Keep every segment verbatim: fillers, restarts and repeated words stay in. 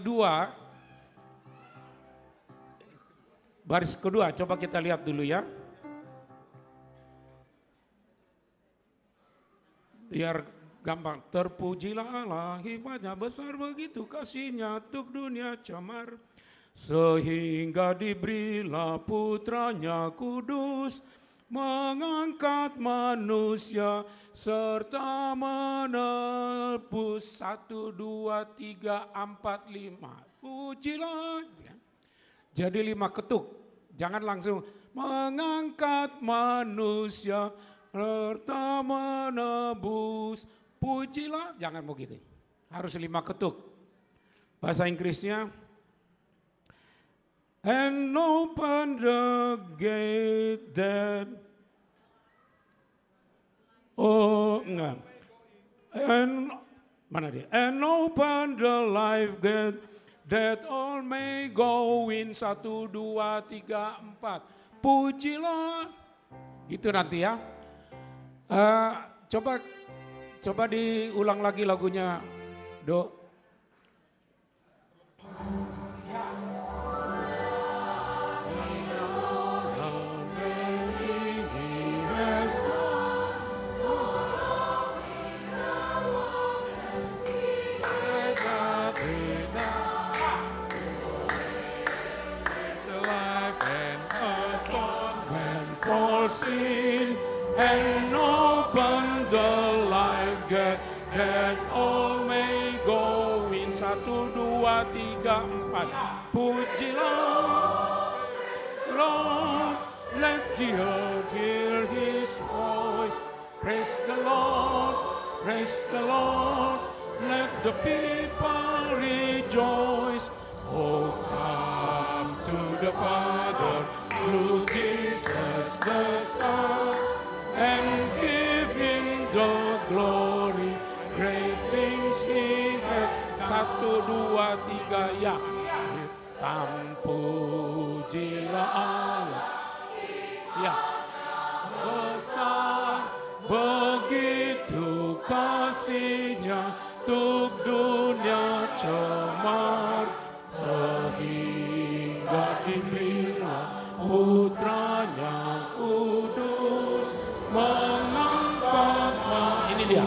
dua, baris kedua, coba kita lihat dulu ya. Biar gampang. Terpujilah Allah, hikmat-Nya besar, begitu kasih-Nya untuk dunia cemar. Sehingga diberilah Putra-Nya kudus, mengangkat manusia serta menebus. Satu, dua, tiga, empat, lima. Pujilah. Ya. Jadi lima ketuk. Jangan langsung mengangkat manusia serta menebus. Pujilah. Jangan begitu. Harus lima ketuk. Bahasa Inggrisnya, and open the gate that, oh, enggak. And, mana dia? And open the life gate that all may go in. Satu, dua, tiga, empat. Pujilah. Gitu nanti ya. Eh, coba, coba diulang lagi lagunya, Dok. Life and atonement for sin, and open the life gate that all may go in. Satu, dua, tiga, empat. Pujilah, Lord, let the earth hear His voice. Praise the Lord, praise the Lord, let the people rejoice. Oh, come to the Father, to Jesus the Son, and give Him the glory. Great things He has. Satu, dua, tiga, ya. Tampujilah Allah. Ya. Besar begitu kasih-Nya untuk dunia cemar, sehingga diberilah Putra-Nya kudus, mengangkat ma-, ini dia,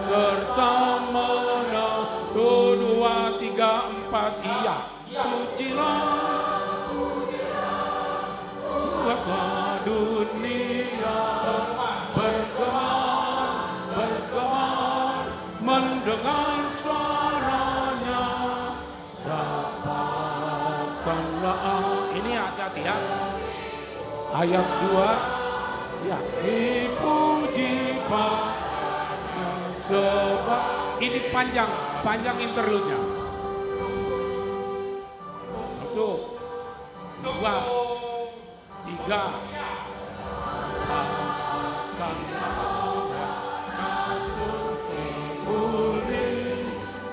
serta menang. Satu, dua, tiga, empat, iya. Pujilah, buatlah dunia bergema, bergema mendengar suara-Nya. Dapatkanlah. Ini hati-hati ya. Ayat dua. Ya. Dipuji Bapa-Nya sebab. Ini panjang, panjang interlude-nya. Satu, dua, tiga. Akan na sungkun uli,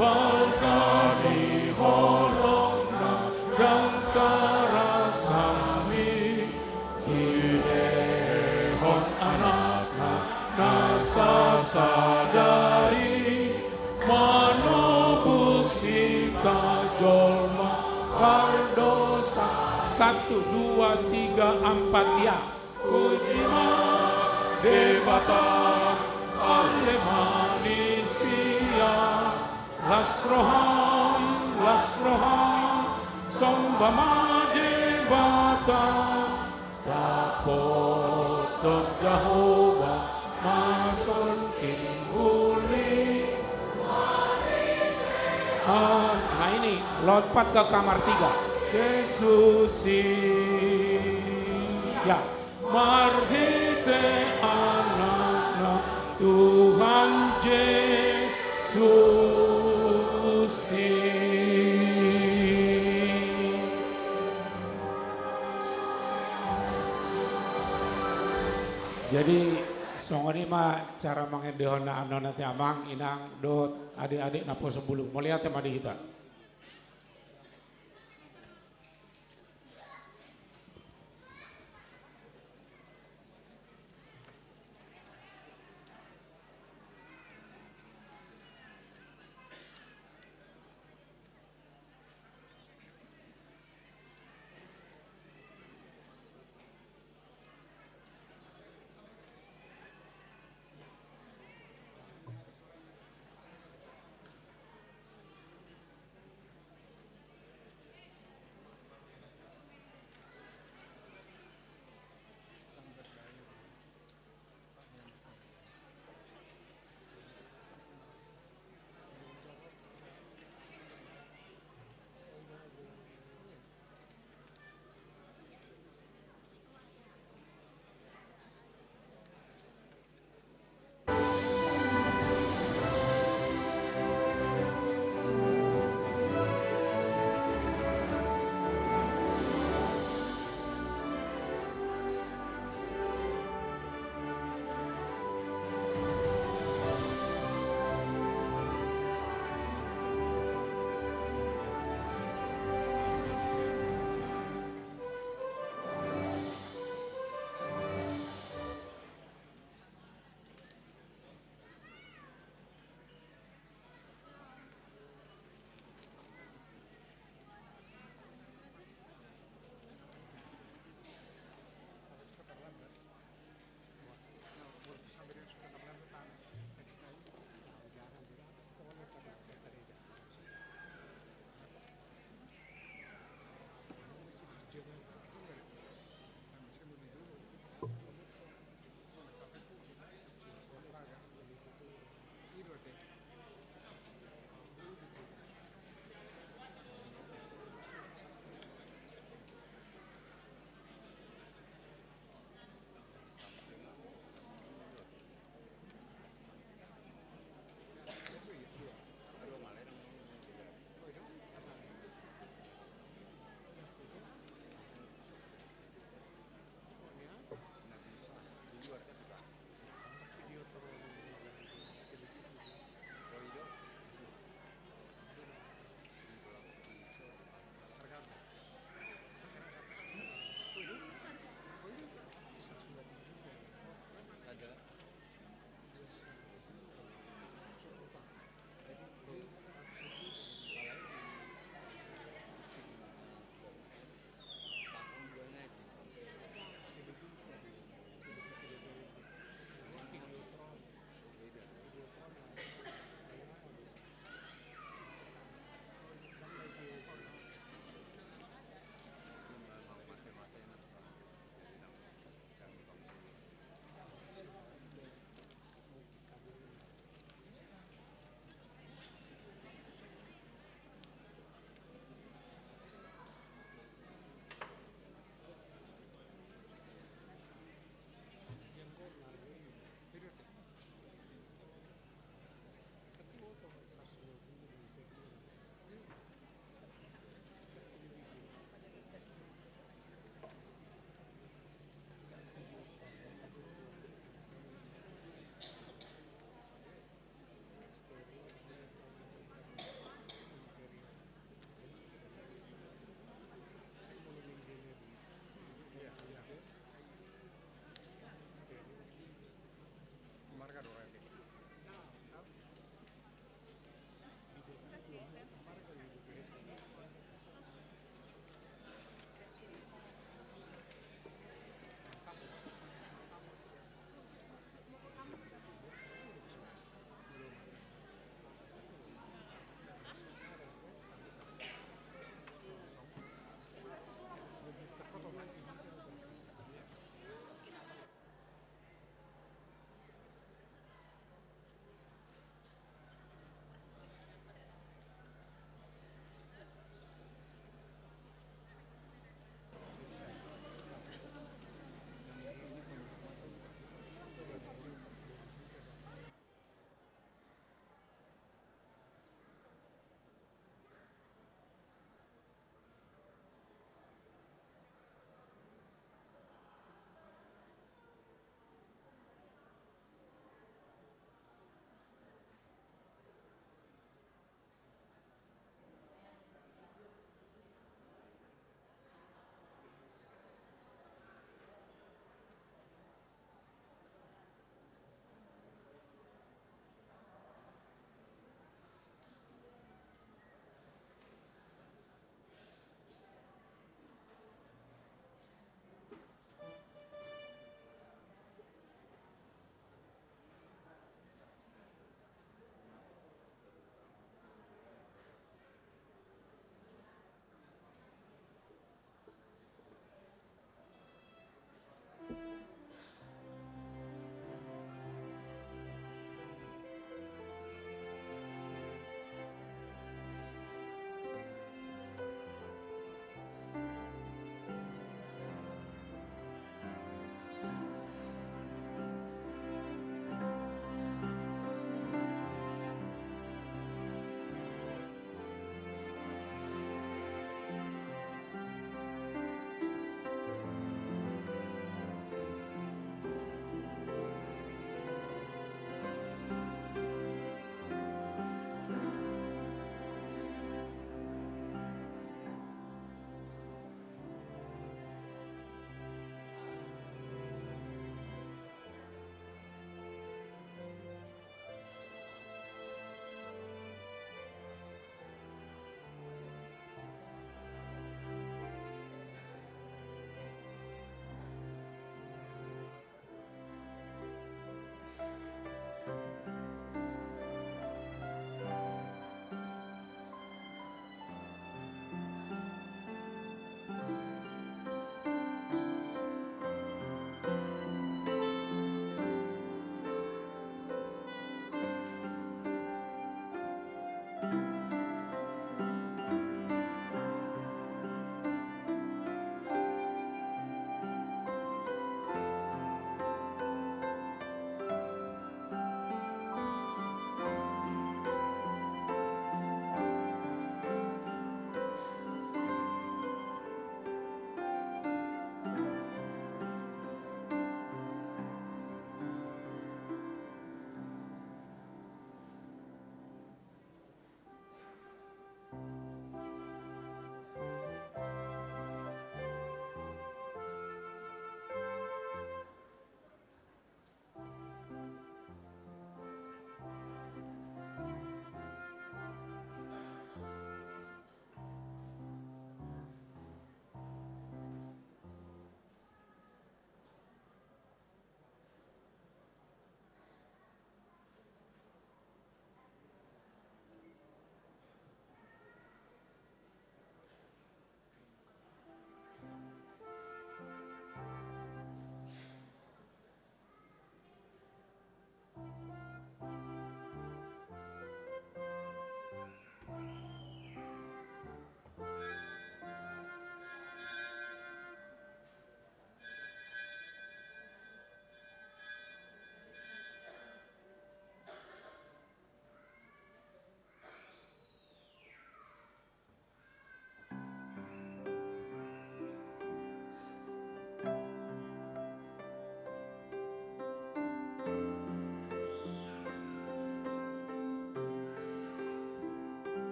balgani holongna ndang tarasami. Dilehon Anakna na sasada i, manobus hita jolma pardosa. Satu, dua, tiga, empat, ya. Puji ma Debata, ale manisia. Las roham, las roham, somba ma Debata. Dapot dohot Jahowa na sungkun uli. Ah, nah ini, lompat ke kamar tiga. Jesus i. Ya. Marhite Anakna Tuhan Jesus i. Jadi, songon i ma cara mangendehonna annon ate amang, inang, dohot adik-adik naposo bulung. Mauliate ma di hita.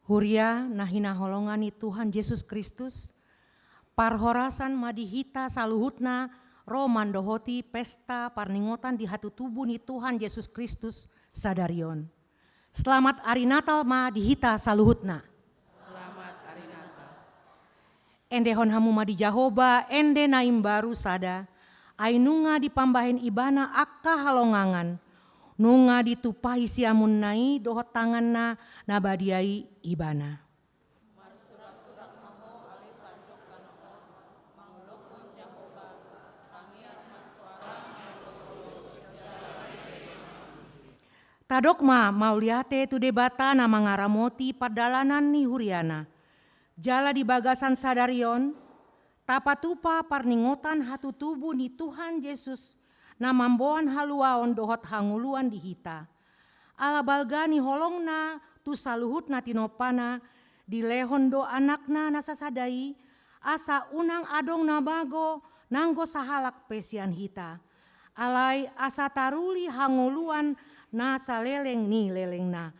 Huria na hinaholongan ni Tuhan Jesus Kristus, parhorasan ma di hita saluhutna ro mandohoti pesta parningotan di hatutubu ni Tuhan Jesus Kristus sadari on. Selamat Ari Natal ma di hita saluhutna. Selamat Ari Natal. Endehon hamu ma di Jahowa ende na imbaru sada, ai nunga dipambahen Ibana angka halongangan, nunga ditumpahi siamunna i dohot tanganna na badia i Ibana. Tadok ma mauliate tu Debata na mangaramoti pardalanan ni huriana. Jala di bagasan sadari on, tapatupa parningotan hatutubu ni Tuhan Jesus na mamboan haluaon dohot hangoluan di hita. Ala balga ni holongna tu saluhut na tinompana, dilehon do anakna na sasada i, asa unang adong na mago nanggo sahalak pe sian hita. Alai asa taruli hangoluan na saleleng ni lelengna.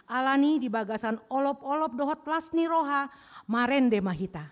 Alani di bagasan olop-olop dohot las ni roha, marende ma hita.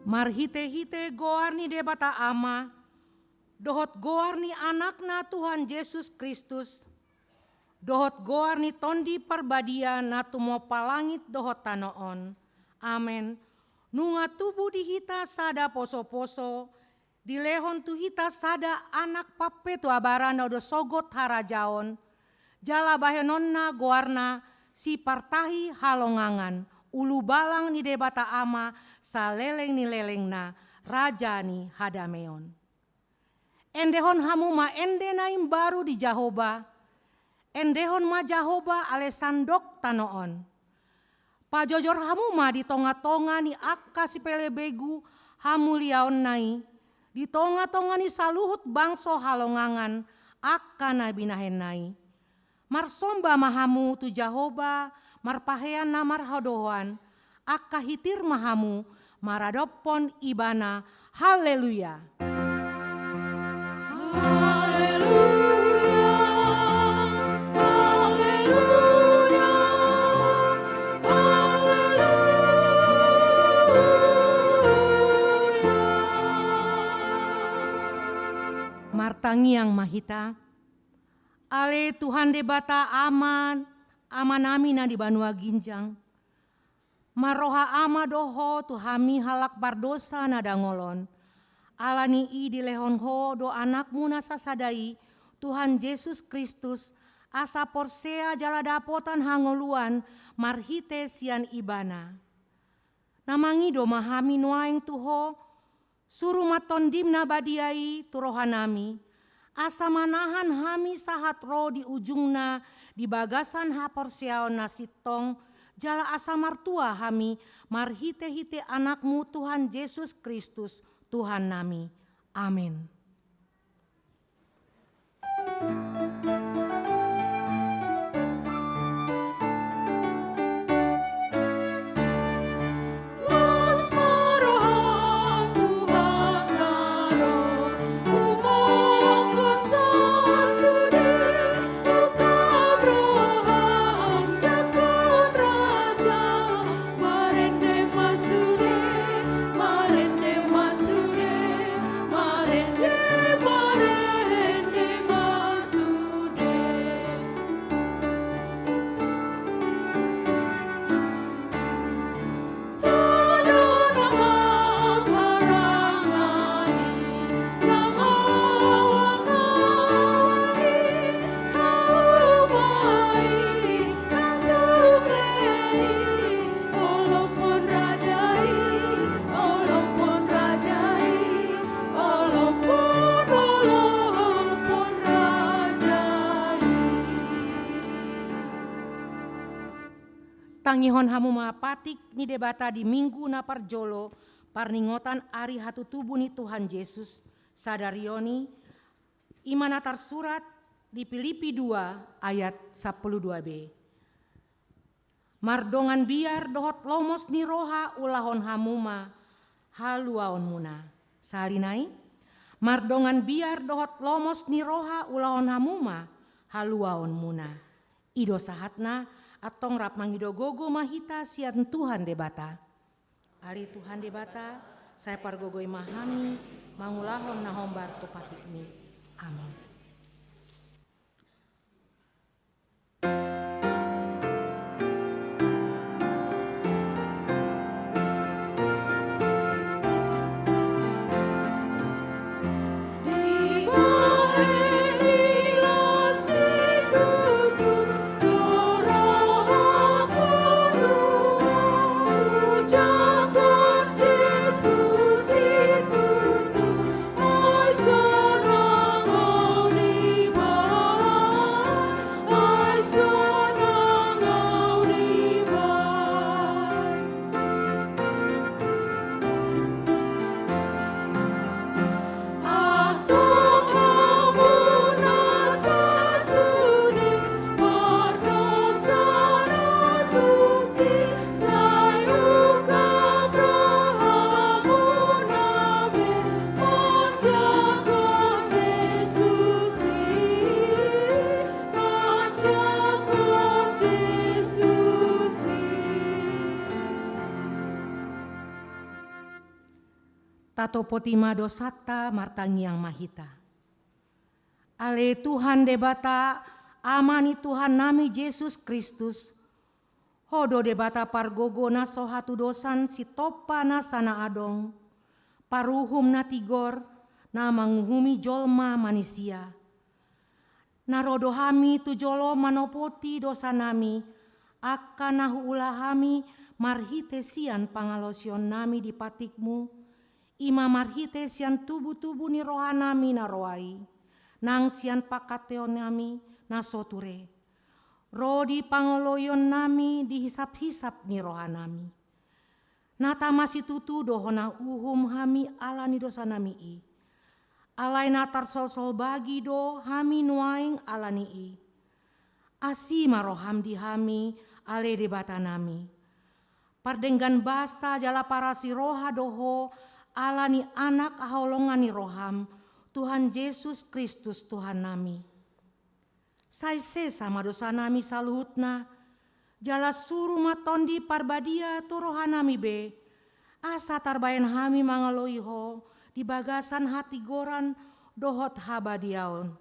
Marhite-hite goar ni Debata Ama, dohot goar ni Anakna Tuhan Jesus Kristus, dohot goar ni Tondi Parbadia na tumompa langit dohot tano on. Amen. Nunga tubu di hita sada poso-poso, dilehon tu hita sada Anak pampetua bara na dohot sogot harajaon, jala bahenonna goarna Sipartahi Halongangan, Ulubalang ni Debata Ama, saleleng ni lelengna, Raja ni hadameon. Endehon hamu ma ende na imbaru di Jahowa, endehon ma Jahowa ale sandok tano on. Pajojor hamu ma di tonga-tonga ni angka sipelebegu hamuliaonna i, di tonga-tonga ni saluhut bangso halongangan angka na binahenna i. Marsomba ma hamu tu Jahowa, marpahean na marhadohoan, angka hitir ma hamu, maradophon Ibana. Haleluya. Haleluya, haleluya, haleluya. Martangiang ma hita. Ale Tuhan Debata Ama, Amanami na di banua ginjang. Marroha Ama do Ho tu hami halak pardosa na dangol on. Ala ni i dilehon Ho do Anakmu na sasada i, Tuhan Jesus Kristus, asa porsea jala dapotan hangoluan marhite sian Ibana. Na mangido ma hami nuaeng tu Ho, suru ma Tondim na badia i tu rohanami, asa manahan hami sahat ro di ujungna di bagasan haporseaon na sintong, jala asa martua hami marhite-hite Anakmu Tuhan Jesus Kristus, Tuhannami. Amin. Marende ma sude, marende ma sude, marende, marende ma sude. Tadona ma parangani, nang awang-awang i, hauma i, nang sunge i. Olophon raja i, olophon raja i, olophon, olophon raja i. Tangihon hamu ma patik ni Debata di Minggu na parjolo parningotan ari hatutubu ni Tuhan Jesus, sadari on i, i ma na tarsurat di Pilipi dua ayat sampulu dua b. Mardongan biar dohot lomos ni roha ulahon hamu ma haluaonmuna. Sahali nai, mardongan biar dohot lomos ni roha ulahon hamu ma haluaonmuna. I do sahatna, antong rap mangido gogo ma hita sian Tuhan Debata. Ale Tuhan Debata, sai pargogoi ma hami mangulahon na hombar tu patikmi. Amin. Tatopoti ma dosanta, martangiang ma hita. Ale Tuhan Debata, Ama ni Tuhannami Jesus Kristus, Ho do Debata pargogo na so hatudosan, sitompa nasa na adong, paruhum na tigor, na manguhumi jolma manisia. Na ro do hami tu jolo manopoti dosanami, angka na huula hami marhite sian pangalaosionnami di patikmu, i ma marhite sian tubu-tubu ni rohanami na roa i, nang sian pangkataionnami na so ture. Ro di pangoloionnami di hisap-hisap ni rohanami. Na tama situtu do hona uhum hami ala ni dosanami i. Alai na tarsolsol bagi do hami nuaeng ala ni i. Asi ma roham di hami, ale Debatanami. Pardenggan basa jala parasi roha do Ho ala ni Anak haholongan ni roham, Tuhan Jesus Kristus Tuhannami. Sai sesa ma dosanami saluhutna, jala suru ma Tondi Parbadia tu rohanami be, asa tarbahen hami mangaloi Ho di bagasan hatigoran dohot habadiaon.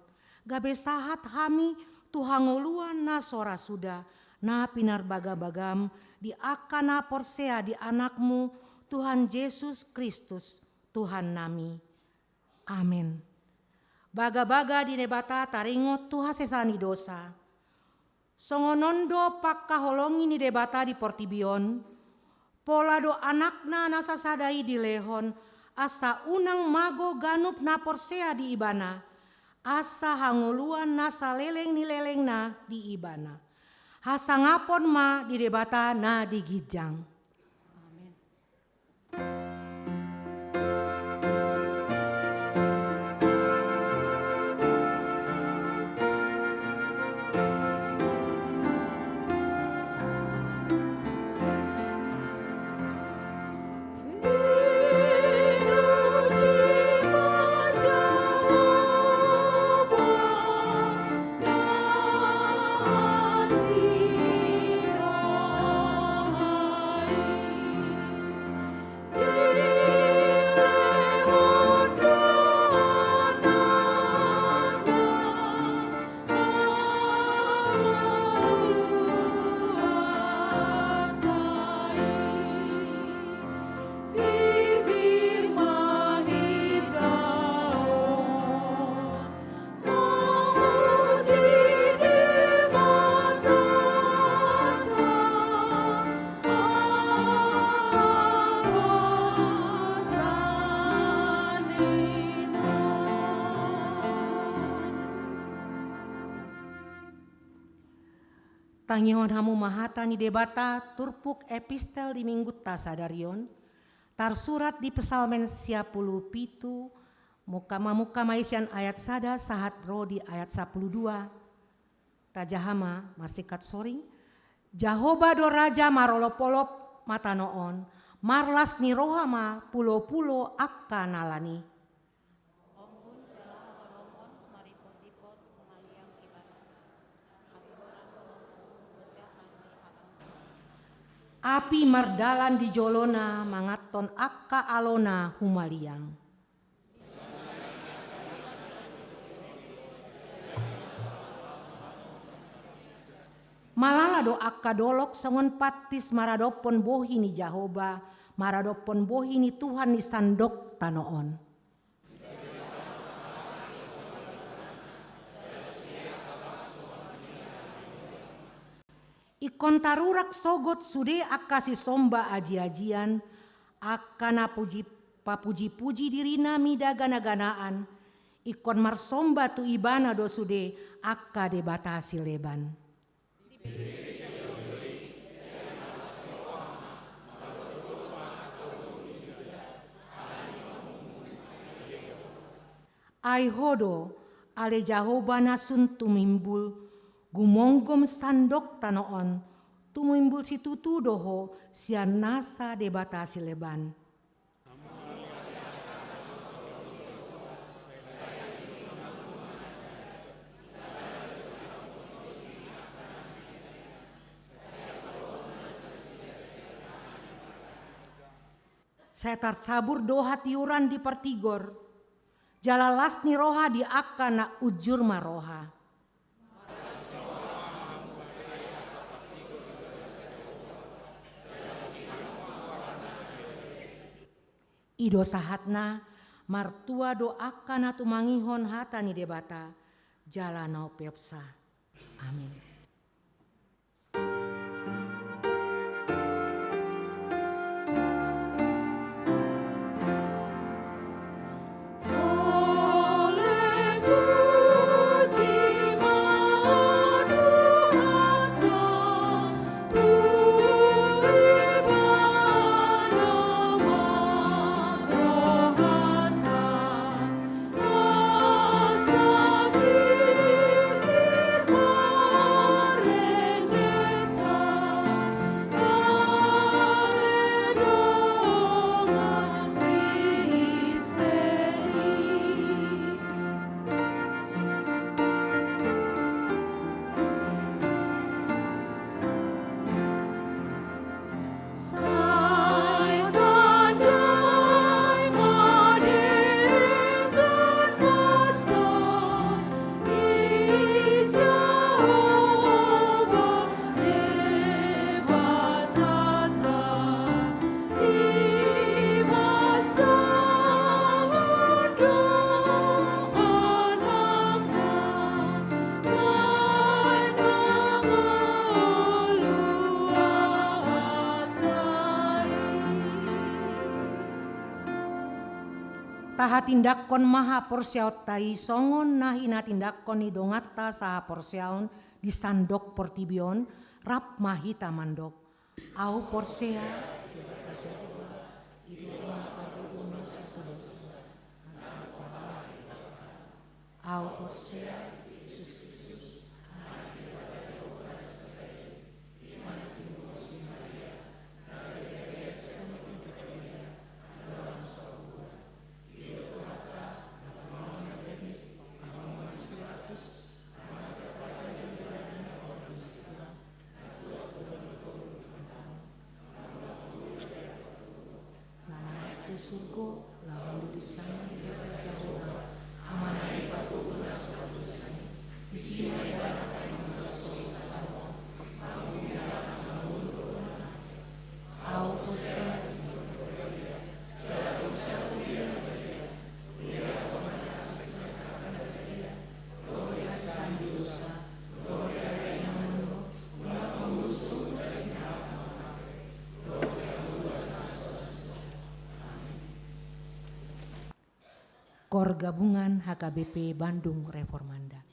Gabe sahat hami tu hangoluan na so ra suda, na pinarbagabagam di angka na porsea di Anakmu, Tuhan Jesus Kristus, Tuhannami. Amen. Bagabaga di Debata taringot tu hasesaan ni dosa. Songon on do pangkaholongi ni Debata di portibi on, pola do Anakna na sasada i dilehon, asa unang mago ganup na porsea di Ibana, asa hangoluan na saleleng ni lelengna di Ibana. Hasangapon ma di Debata na di ginjang. Amen. Tangihon hamu ma hata ni Debata, turpuk epistel di Minggunta sadari on, tarsurat di Psalmen sia pulu pitu, mungka mamungka ma i sian ayat sada sahat ro di ayat sampulu dua. Tajaha ma marsingkat soring. Jahowa do raja marolopolop ma tano on, marlas ni roha ma pulopulo angka na lan i. Ombun jala holong on maripotipot humaliang Ibana. Habiboran do ombun gojahan ni habangsa. Api mardalan di jolona manganhon angka alona humaliang. Malala do angka dolok songon pantis maradophon bohi ni Jahowa, maradophon bohi ni Tuhan ni sandok tano on. Ingkon tarurak sogot sude angka sisomba ajiajian, angka na puji, papujipuji dirina mida ganaganaan, ingkon marsomba tu Ibana do sude angka debata sileban. Ai ho do, ale Jahowa na sun tumimbul, gumomgom sandok tano on, tumimbul situtu do ho sian nasa debata sileban. Sai tarsabur do hatiuran di partigor, jala las ni roha di angka na unjur marroha. I do sahatna, martua do angka na tumangihon hata ni Debata, jala na umpeopsa. Amin. Hatindanghon ma haporseaonta i songon na hinatindanghon ni donganta sahaporseaon di sandok portibi on, rap ma hita mandok: Ahu porsea, Ahu porsea, Jesus Kristus. Na mangihut tu surgo, laho duduk di siamun ni Debata Jahowa, Amanta i, patogu na so adong di langit. Disi ma Ibana paima manjalo soripada on. Ahu porsea. Kor Gabungan H K B P Bandung Reformanda.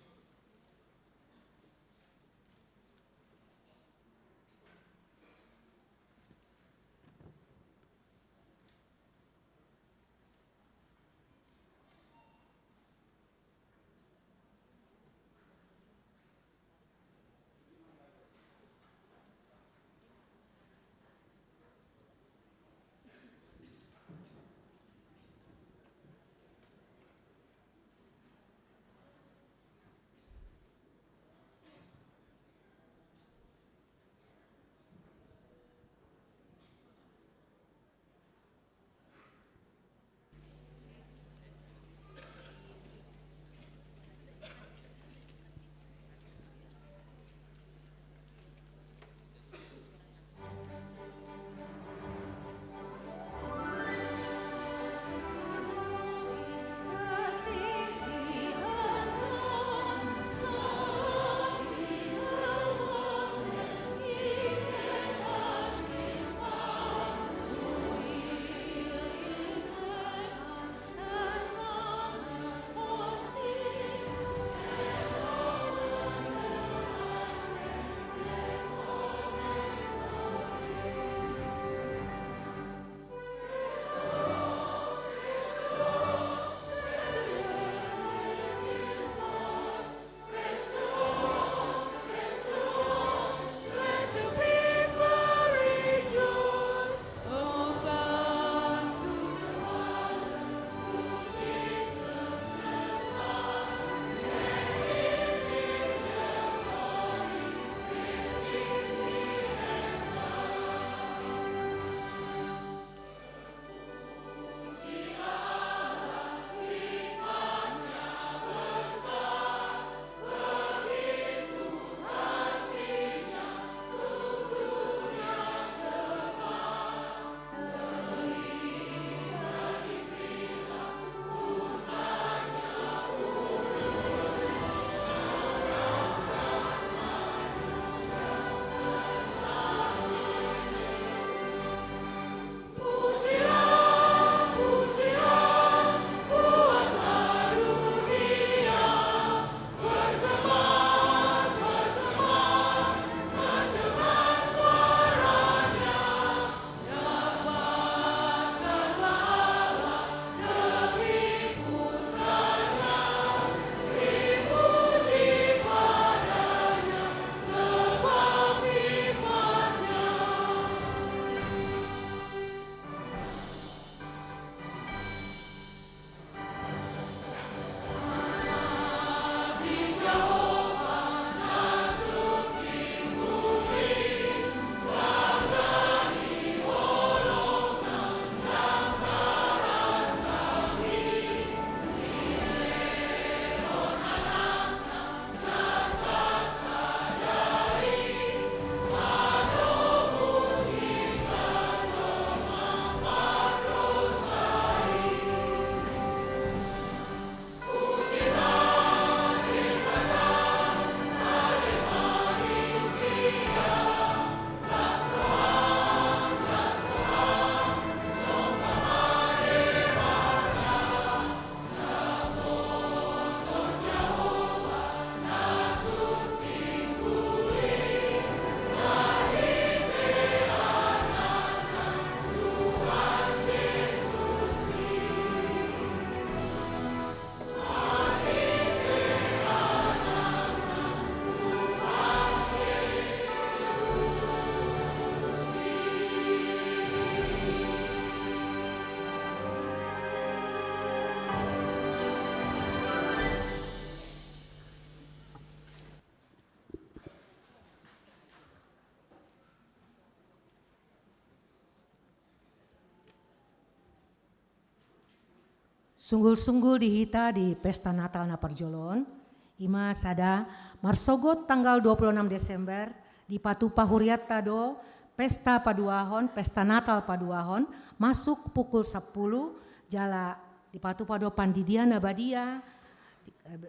Sunggul-sunggul di hita di pesta Natal na parjolo on, ima sada, marsogot tanggal dua puluh enam Desember, dipatupa hurianta do pesta paduahon, pesta Natal paduahon, masuk pukul sampulu, jala dipatupa do pandidian na badia,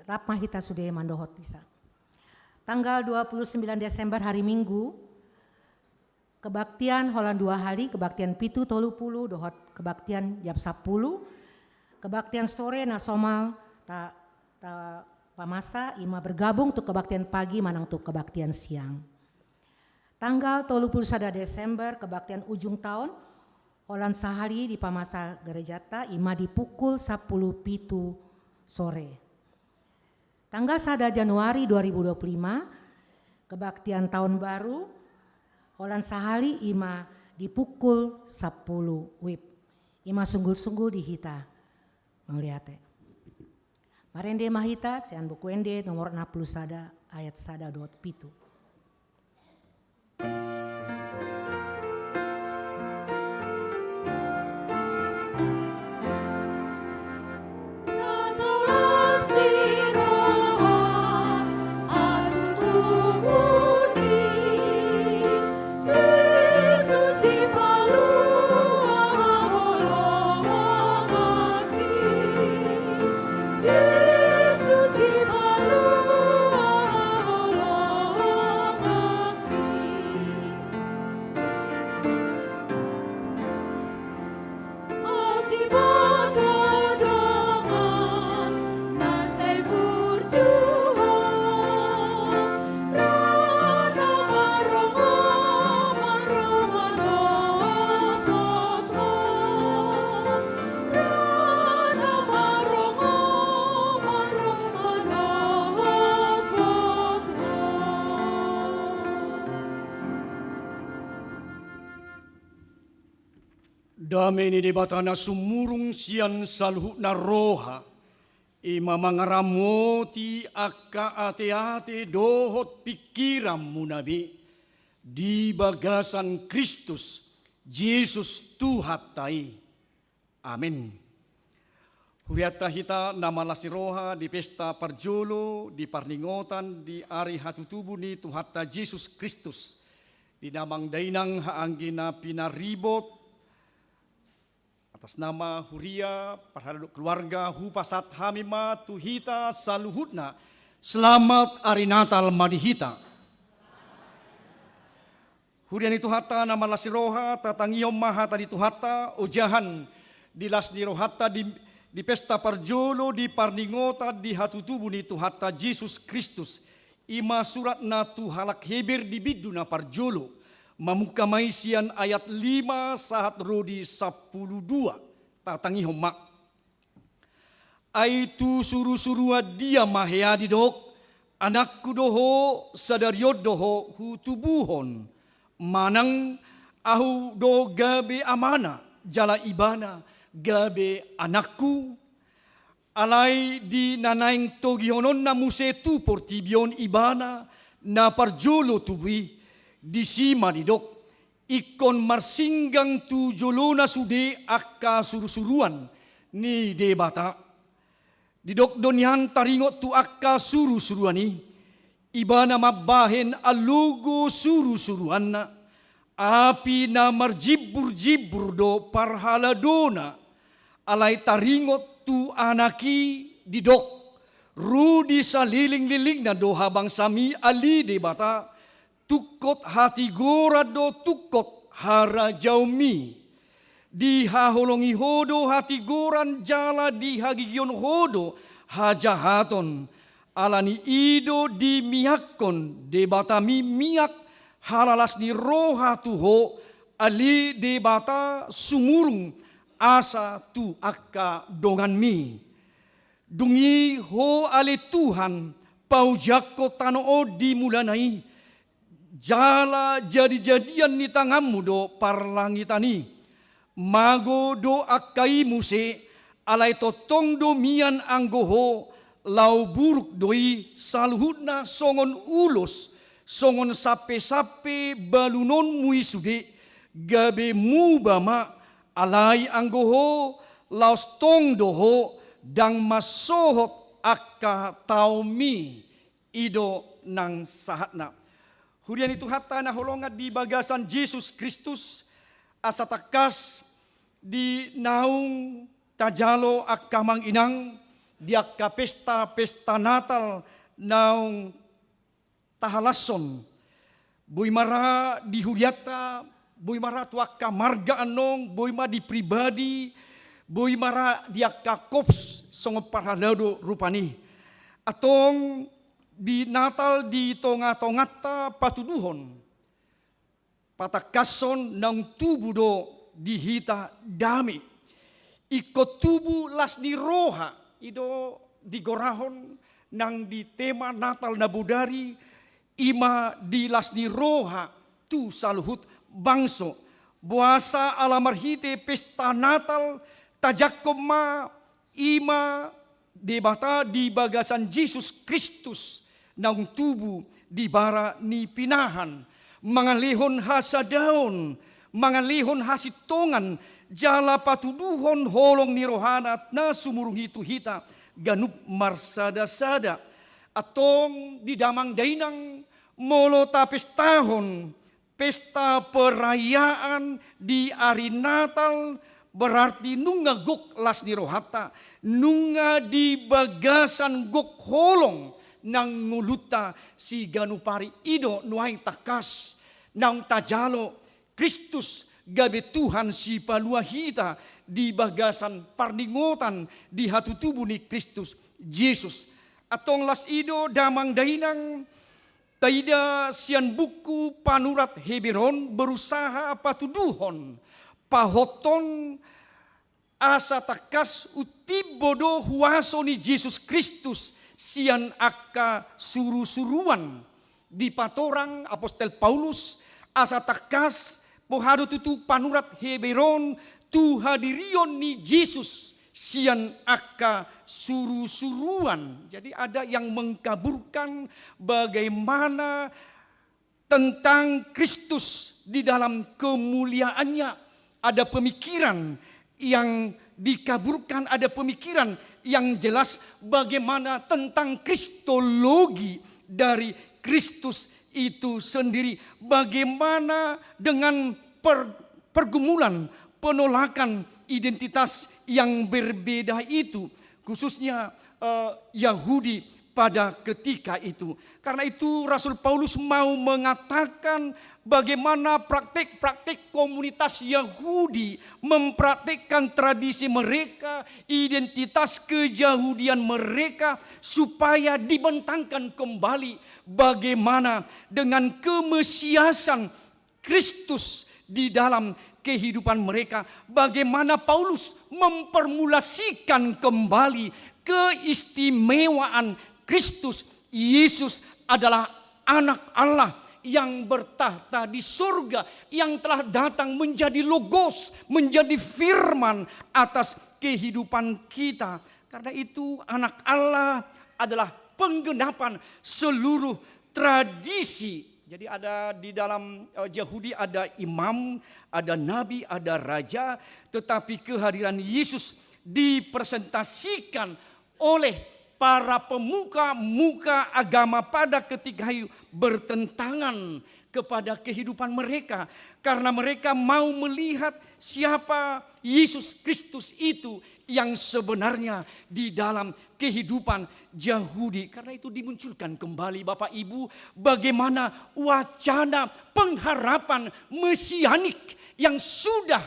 rap ma hita sude mandohot disi. Tanggal dua puluh sembilan Desember, hari Minggu, kebaktian holan dua hali, kebaktian pitu tolu pulu dohot kebaktian jam sampulu. Kebaktian sore na somal ta, ta pamasa ima bergabung tu kebaktian pagi manang tu kebaktian siang. Tanggal tolu pulu sada Desember, kebaktian ujung taon, holan sahali di pamasa gerejanta, ima di pukul sampulu pitu sore. Tanggal sada Januari dua ribu dua puluh lima, kebaktian taon baru, holan sahali ima di pukul sampulu wib. Ima sunggul-sunggul di hita. Mauliate. Marende ma hita, sian Buku Ende nomor enam puluh sada ayat sada dohot pitu. Dame ni Debata na sumurung sian saluhutna roha, ima mangaramoti angka ateate dohot pingkiranmuna be di bagasan Kristus Jesus Tuhanta i. Amen. Hurianta hita na mallas ni roha di pesta parjolo di parningotan di ari hatutubu ni Tuhanta Jesus Kristus, di damang dainang haanggi na pinaribot, atas nama huria parhalado keluarga hupasahat hami ma tu hita saluhutna, selamat ari Natal ma di hita. Huria ni Tuhanta na mallas ni roha, tatangihon ma hata ni Tuhanta, ojahan di las ni rohanta di, di pesta parjolo di parningotan di hatutubu ni Tuhanta Jesus Kristus. Ima suratna tu halak Heber di bindu na parjolo, mamungka ma i sian ayat lima sahat ro di sampulu dua, tatangihon ma. Ai tu surusuruan dia ma hea didok, anakku do ho, sadari on do ho hutubuhon, manang ahu do gabe amana, jala ibana gabe anakku? Alai di na naeng togihononna muse tu portibi on ibana na parjolo tubu i, disi ma didok, ingkon marsinggang tu jolona sude angka surusuruan ni Debata. Didok do nian taringot tu angka surusuruan i, ibana mambahen alogo surusuruanna, api na marjimburjimbur do parhaladona, alai taringot tu anak i didok, ro di salelenglelengna do habangsami ale Debata, tungkot hatigoran do tungkot harajaonmi. Dihaholongi ho do hatigoran jala dihagigihon ho do hajahaton. Alani i do dimiakkon Debatami miak halalas ni roha tu ho, ale Debata sumurung asa tu angka donganmi. Dung i ho ale Tuhan, paujangkon tano on di mulana i, jala jadijadian ni tanganmu do parlangitan i. Mago do angka i muse, alai tongtong do mian anggo ho, laho buruk do i saluhutna songon ulos, songon sampesampe balunonmu i sude, gabe muba ma, alai anggo ho, laos tong do ho, ndang mansohot angka taonmi, i do nang sahatna. Huria ni Tuhanta na hinaholongan di bagasan Jesus Kristus, asa tangkas di naung tajalo angka amang inang di angka pesta, pesta Natal naung tahalashon. Boi ma ra di hurianta, boi ma ra tu angka marga annon, boi ma di pribadi, boi ma ra di angka korps songon parhalado rupani. Antong di Natal di tonga-tonganta patuduhon, patangkashon naung tubu do di hita dame. Ingkon tubu las ni roha, i do digorahon nang di tema Natal na bodari, i ma di las ni roha tu saluhut bangso. Boasa ala marhite pesta Natal tajangkon ma i ma Debata di bagasan Jesus Kristus naung tubu di bara ni pinahan, mangalehon hasadaon, mangalehon hasintongan, jala patuduhon holong ni rohana na sumurung i tu hita ganup marsada-sada. Antong di damang dainang, molo tapestahon pesta perayaan di ari Natal, berarti nunga gok las ni rohanta, nunga di bagasan gok holong nang ngolunta siganup ari. I do nuaeng tangkas naung tajalo Kristus gabe Tuhan sipalua hita di bagasan parningotan di hatutubu ni Kristus Jesus. Antong las i do damang dainang, taida sian buku panurat Heber on berusaha patuduhon, pahothon asa tangkas untimbo do huaso ni Jesus Kristus sian angka suru-suruan. Dipatorang apostel Paulus asa tangkas boha do tutu panurat Heber on tu hadirion ni Jesus sian angka suru-suruan. Jadi ada yang mengkaburkan bagaimana tentang Kristus di dalam kemuliaannya. Ada pemikiran yang dikaburkan, ada pemikiran yang jelas bagaimana tentang kristologi dari Kristus itu sendiri. Bagaimana dengan per-, pergumulan, penolakan identitas yang berbeda itu, khususnya, eh, Yahudi pada ketika itu. Karena itu, Rasul Paulus mau mengatakan bagaimana praktik-praktik komunitas Yahudi mempraktikkan tradisi mereka, identitas keyahudian mereka, supaya dibentangkan kembali bagaimana dengan kemesiasan Kristus di dalam kehidupan mereka, bagaimana Paulus memformulasikan kembali keistimewaan Kristus. Yesus adalah Anak Allah yang bertakhta di surga, yang telah datang menjadi Logos, menjadi firman atas kehidupan kita. Karena itu, Anak Allah adalah penggenapan seluruh tradisi. Jadi, ada di dalam, eh, Yahudi ada imam, ada nabi, ada raja, tetapi kehadiran Yesus dipresentasikan oleh para pemuka-muka agama pada ketika itu bertentangan kepada kehidupan mereka, karena mereka mau melihat siapa Yesus Kristus itu yang sebenarnya di dalam kehidupan Yahudi. Karena itu dimunculkan kembali, Bapak Ibu, bagaimana wacana pengharapan mesianik yang sudah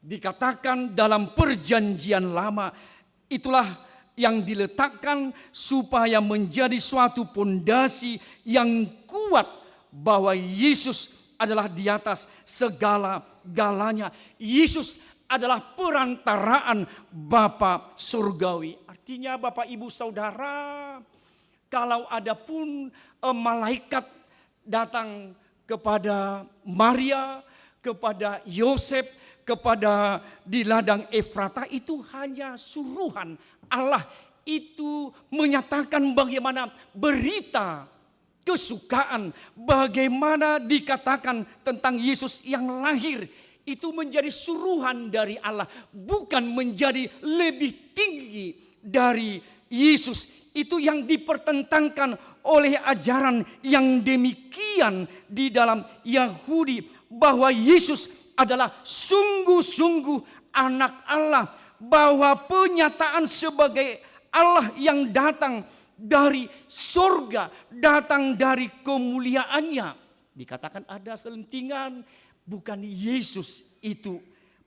dikatakan dalam Perjanjian Lama. Itulah yang diletakkan supaya menjadi suatu pondasi yang kuat bahwa Yesus adalah di atas segala-galanya. Yesus adalah perantaraan Bapa Surgawi. Artinya, Bapak, Ibu, Saudara, kalau ada pun, eh, malaikat datang kepada Maria, kepada Yosep, kepada di ladang Efrata, itu hanya suruhan. Allah itu menyatakan bagaimana berita kesukaan, bagaimana dikatakan tentang Yesus yang lahir, Itu menjadi suruhan dari Allah, bukan menjadi lebih tinggi dari Yesus. Itu yang dipertentangkan oleh ajaran yang demikian di dalam Yahudi, bahwa Yesus adalah sungguh-sungguh Anak Allah, bahwa penyataan sebagai Allah yang datang dari sorga, datang dari kemuliaannya. Dikatakan ada selentingan, bukan Yesus itu.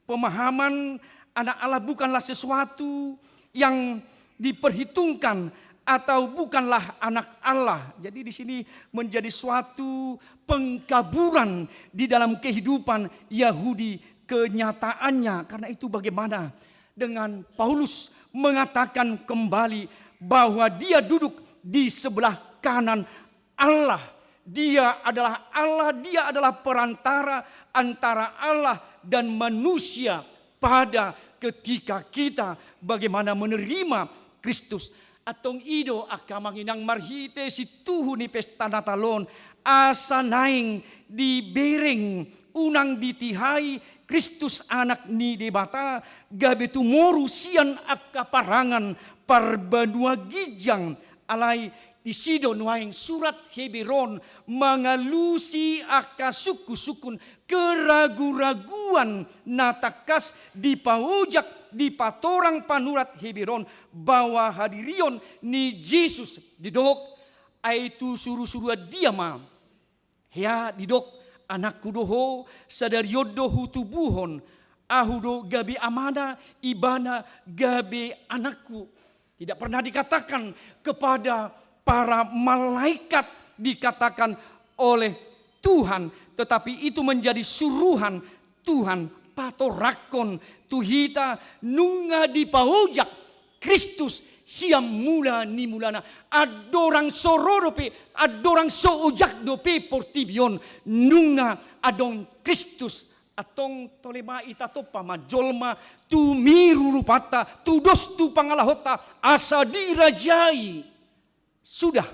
Pemahaman Anak Allah bukanlah sesuatu yang diperhitungkan atau bukanlah Anak Allah. Jadi di sini menjadi suatu pengkaburan di dalam kehidupan Yahudi kenyataannya. Karena itu bagaimana dengan Paulus mengatakan kembali bahwa dia duduk di sebelah kanan Allah. Dia adalah Allah, dia adalah perantara antara Allah dan manusia pada ketika kita bagaimana menerima Kristus. Antong i do angka amang inang, marhite situhu ni pesta Natal on, asa naeng dibereng, unang ditihai Kristus Anak ni Debata, gabe tumoru sian angka parangan parbanua ginjang. Alai disi do nuaeng surat Heber on mangalusi angka sungkun-sungkun, keragu-raguan na tangkas dipaojak, dipatorang panurat Heber on, bahwa hadirion ni Jesus didok, ai tu suru-suruan dia ma. Hea didok, anakku do ho, sadari on do hutubuhon, ahu do gabe amana, ibana gabe anakku. Tidak pernah dikatakan kepada para malaikat dikatakan oleh Tuhan, tetapi itu menjadi suruhan Tuhan patoranghon tu hita nunga dipaojak Kristus sian mula ni mulana. Andorang so ro dope, andorang so ojak dope portibi on, nunga adong Kristus. Antong tole ma ita tompa ma jolma tumiru rupanta, tudos tu pangalahonta, asa dirajai. Sudah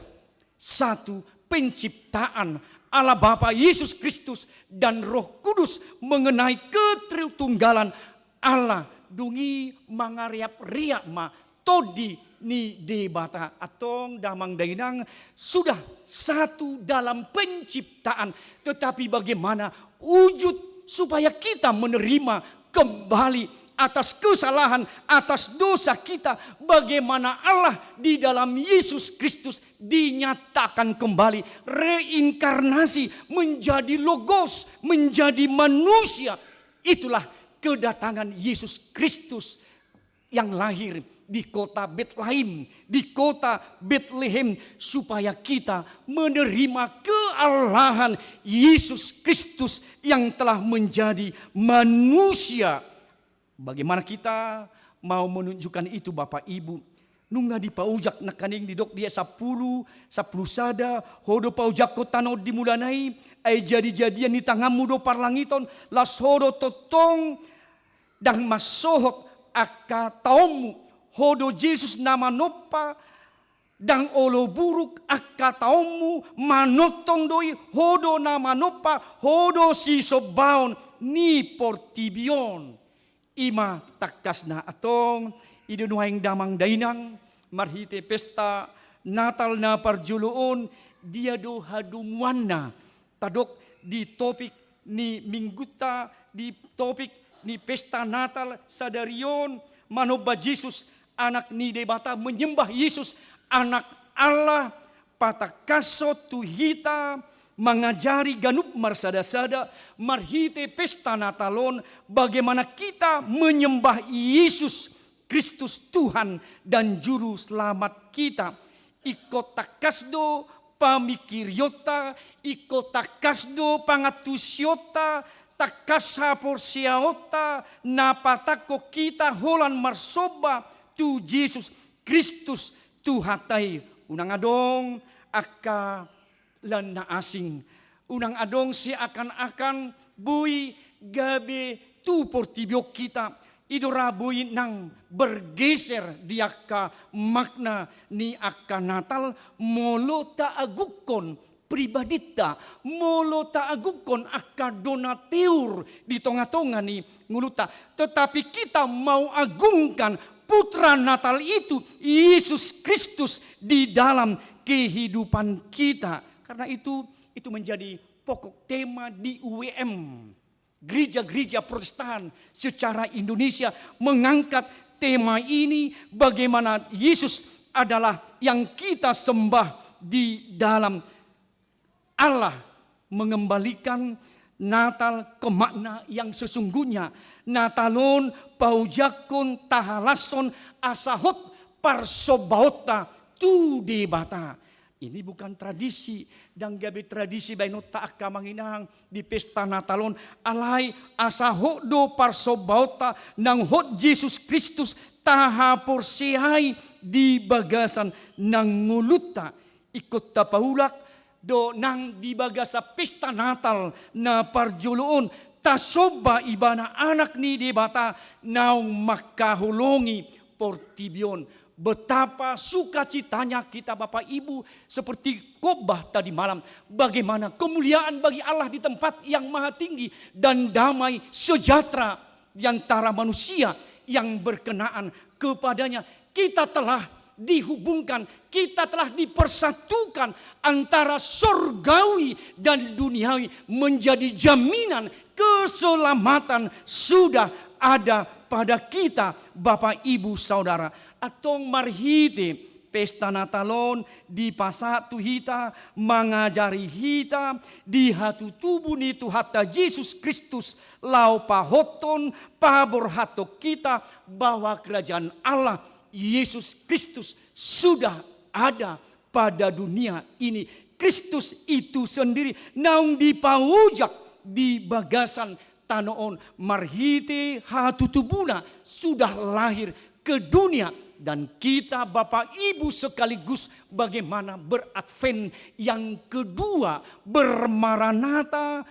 satu penciptaan, Allah Bapa, Yesus Kristus, dan Roh Kudus mengenai ketertunggalan Allah. Dung i mangareap-reap ma Tondi ni Debata. Antong damang dainang, sudah satu dalam penciptaan, tetapi bagaimana wujud supaya kita menerima kembali atas kesalahan, atas dosa kita, bagaimana Allah di dalam Yesus Kristus dinyatakan kembali, reinkarnasi, menjadi Logos, menjadi manusia. Itulah kedatangan Yesus Kristus yang lahir di kota Betlehem, di kota Betlehem, supaya kita menerima keallahan Yesus Kristus yang telah menjadi manusia. Bagaimana kita mau menunjukkan itu, Bapak Ibu? Nunga dipaojak nangkaning didok di ayat sampulu, sampulu sada, ho do paojakhon tano di mulana i, ai jadi-jadian ni tanganmu do parlangiton, laos ho do tongtong ndang mansohot angka taonmu, ho do Jesus na manompa ndang olo buruk angka taonmu, manongtong do i, ho do na manompa, ho do sisombaon ni portibi on. I ma tangkasna. Antong i do nuaeng damang dainang, marhite pesta Natal na parjolo on, dia do hadomuanna. Tadok di topik ni minggunta, di topik ni pesta Natal sadari on, manomba Jesus, Anak ni Debata, menyembah Yesus, Anak Allah, patangkashon tu hita, mangajari ganup marsada-sada, marhite pesta Natal on, bagaimana kita menyembah Yesus Kristus, Tuhan dan Juru Selamat kita. Ingkon tangkas do pamingkirionta, ingkon tangkas do pangantusionta, tangkas haporseaonta, na patangkashon hita holan marsomba tu Jesus Kristus Tuhanta i. Unang adong angka lan na asing. Unang adong seakan-akan boi gabe tu portibi on hita. I do ra boi nang bergeser di angka makna ni angka Natal, molo taagungkon pribadinta, molo taagungkon angka donatur di tonga-tonga ni ngolunta, tetapi kita mau agungkan Putra Natal itu, Yesus Kristus, di dalam kehidupan kita. Karena itu, itu menjadi pokok tema di U W M. Gereja-gereja Protestan secara Indonesia mengangkat tema ini, bagaimana Yesus adalah yang kita sembah di dalam Allah mengembalikan Natal ke makna yang sesungguhnya. Natal on paojakhon, tahalashon asa hot parsombaonta tu Debata. Ini bukan tradisi, ndang gabe tradisi baenonta angka amang inang di pesta Natal on, alai asa hot do parsombaonta nang hot Jesus Kristus tahaporseai di bagasan nang ngolunta. Ingkon tapaulak do nang di bagasan pesta Natal na parjolo on, tasomba ibana Anak ni Debata naung mangkaholongi portibi on. Betapa sukacitanya kita, Bapak Ibu, seperti khotbah tadi malam. Bagaimana kemuliaan bagi Allah di tempat yang maha tinggi dan damai sejahtera di antara manusia yang berkenaan kepadanya. Kita telah dihubungkan, kita telah dipersatukan antara sorgawi dan duniawi menjadi jaminan keselamatan sudah ada pada kita, Bapak, Ibu, Saudara. Antong marhite pesta Natal on dipasahat tu hita, mangajari hita di hatutubu ni Tuhanta Jesus Kristus, laho pahothon, paborhathon hita bahwa kerajaan Allah, Yesus Kristus, sudah ada pada dunia ini. Kristus itu sendiri naung dipaojak di bagasan tano on marhite hatutubuna sudah lahir ke dunia, dan kita, Bapak, Ibu, sekaligus bagaimana beradven yang kedua, bermaranatha,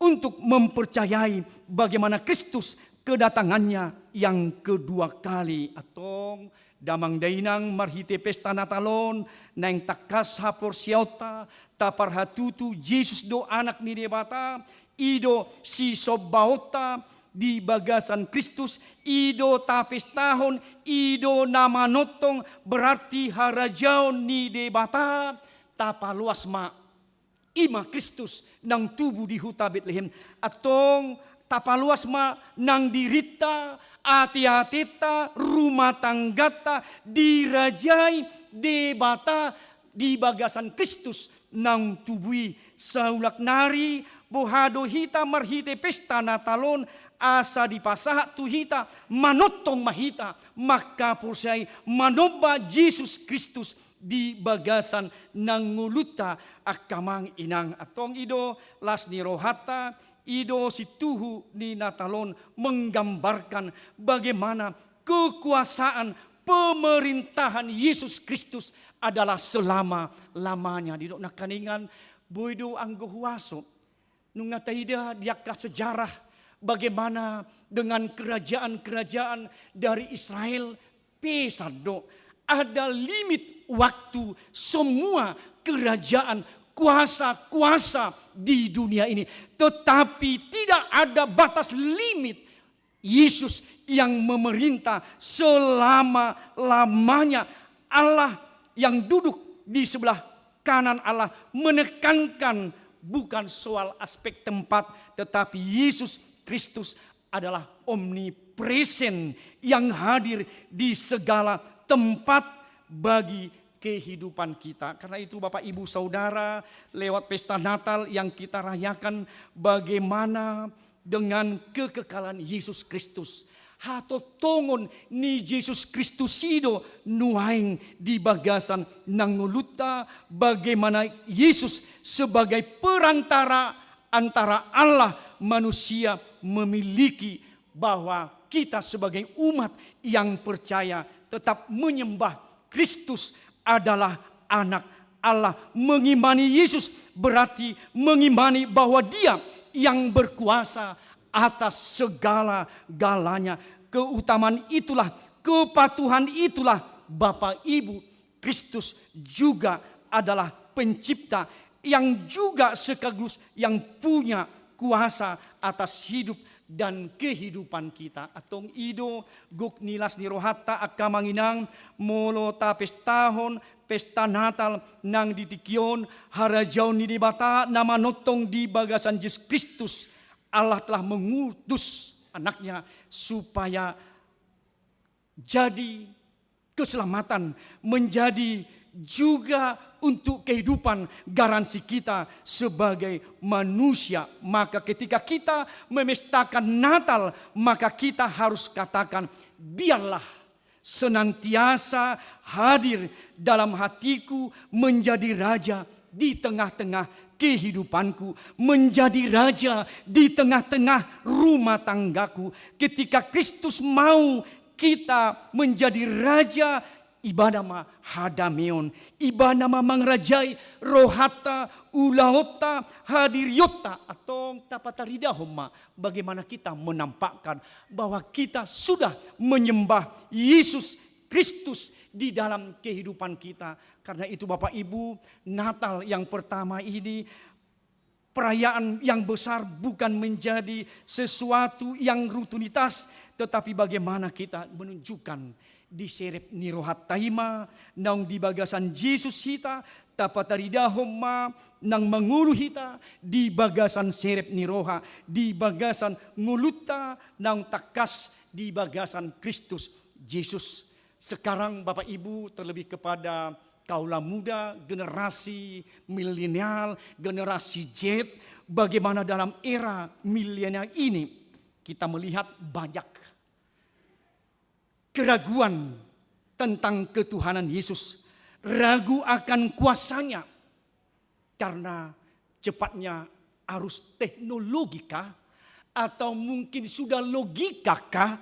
untuk mempercayai bagaimana Kristus kedatangannya yang kedua kali. Antong damang dainang, marhite pesta Natal on naeng tangkas haporseaonta, taparhatutu Jesus do Anak ni Debata, i do sisombaonta di bagasan Kristus, i do tapestahon, i do na manongtong, berarti harajaon ni Debata. Tapaloas ma, i ma Kristus naung tubu di huta Betlehem. Antong tapaloas ma nang dirinta, ateatenta, rumah tangganta dirajai Debata di bagasan Kristus naung tubu i. Saulak nari, boha do hita marhite pesta Natal on, asa dipasahat tu hita, manongtong ma hita, mangkaporseai, manomba Jesus Kristus di bagasan nang ngolunta, angka amang inang. Antong i do las ni rohanta, i do sintuhu ni Natal on menggambarkan bagaimana kekuasaan pemerintahan Yesus Kristus adalah selama-lamanya. Didok nangkiningan, boi do anggo huaso. Nunga taida di angka sejarah bagaimana dengan kerajaan-kerajaan dari Israel, pesan do, ada limit waktu semua kerajaan, kuasa-kuasa di dunia ini. Tetapi tidak ada batas limit Yesus yang memerintah selama-lamanya. Allah yang duduk di sebelah kanan Allah menekankan bukan soal aspek tempat, tetapi Yesus Kristus adalah omnipresen yang hadir di segala tempat bagi kehidupan kita. Karena itu, Bapak, Ibu, Saudara, lewat pesta Natal yang kita rayakan, bagaimana dengan kekekalan Yesus Kristus? Hatontongon ni Jesus Kristus i do nuaeng di bagasan nang ngolunta, bagaimana Yesus sebagai perantara antara Allah manusia memiliki, bahwa kita sebagai umat yang percaya tetap menyembah Kristus adalah Anak Allah. Mengimani Yesus berarti mengimani bahwa Dia yang berkuasa atas segala-galanya. Keutamaan itulah, kepatuhan itulah, Bapak Ibu, Kristus juga adalah pencipta yang juga sekaligus yang punya kuasa atas hidup dan kehidupan kita. Antong i do gok ni las ni rohanta, angka amang inang, molo tapestahon pesta Natal nang di tingki on, harajaon ni Debata na manongtong di bagasan Jesus Kristus. Allah telah mengutus anaknya supaya jadi keselamatan, menjadi juga untuk kehidupan, garansi kita sebagai manusia. Maka ketika kita memestakan Natal, maka kita harus katakan, "Biarlah senantiasa hadir dalam hatiku, menjadi raja di tengah-tengah kehidupanku, menjadi raja di tengah-tengah rumah tanggaku." Ketika Kristus mau kita menjadi raja, ibana ma hadameon, ibana ma mangarajai rohanta, ulaonta, hadirionta. Antong tapataridahon ma bagaimana kita menampakkan bahwa kita sudah menyembah Yesus Kristus di dalam kehidupan kita. Karena itu, Bapak Ibu, Natal yang pertama ini, perayaan yang besar bukan menjadi sesuatu yang rutinitas, tetapi bagaimana kita menunjukkan di serep ni rohanta i ma, naung di bagasan Jesus hita, tapataridahon ma nang mangolu hita di bagasan serep ni roha, di bagasan ngolunta naung tangkas di bagasan Kristus Jesus. Sekarang, Bapak Ibu, terlebih kepada kaula muda, generasi milenial, generasi Z, bagaimana dalam era milenial ini kita melihat banyak keraguan tentang ketuhanan Yesus, ragu akan kuasanya, karena cepatnya arus teknologi kah? Atau mungkin sudah logika kah?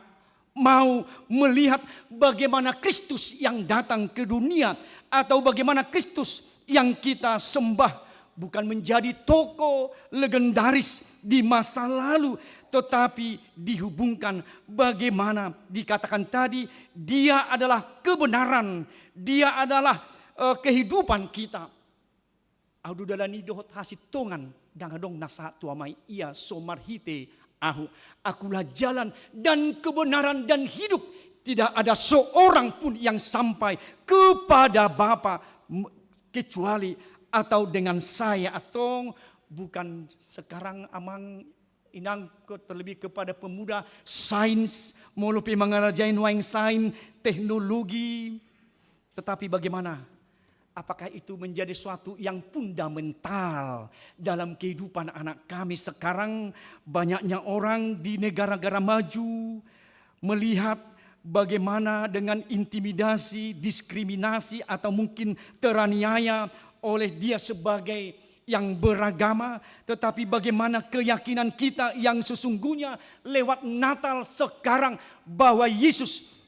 Mau melihat bagaimana Kristus yang datang ke dunia, atau bagaimana Kristus yang kita sembah bukan menjadi tokoh legendaris di masa lalu, tetapi dihubungkan bagaimana dikatakan tadi, Dia adalah kebenaran, Dia adalah, eh, kehidupan kita. Ahu do dalan i dohot hasintongan, ndang adong na sahat tu Ama i ia so marhite Ahu. Akulah jalan dan kebenaran dan hidup. Tidak ada seorang pun yang sampai kepada Bapa m-, kecuali atau dengan Saya. Antong, bukan sekarang, amang inang, ke-, terlebih kepada pemuda, sains, molo pe mangarajai nuaeng sains, teknologi. Tetapi bagaimana? Apakah itu menjadi suatu yang fundamental dalam kehidupan anak kami sekarang? Banyaknya orang di negara-negara maju melihat bagaimana dengan intimidasi, diskriminasi, atau mungkin teraniaya oleh dia sebagai yang beragama, tetapi bagaimana keyakinan kita yang sesungguhnya lewat Natal sekarang, bahwa Yesus,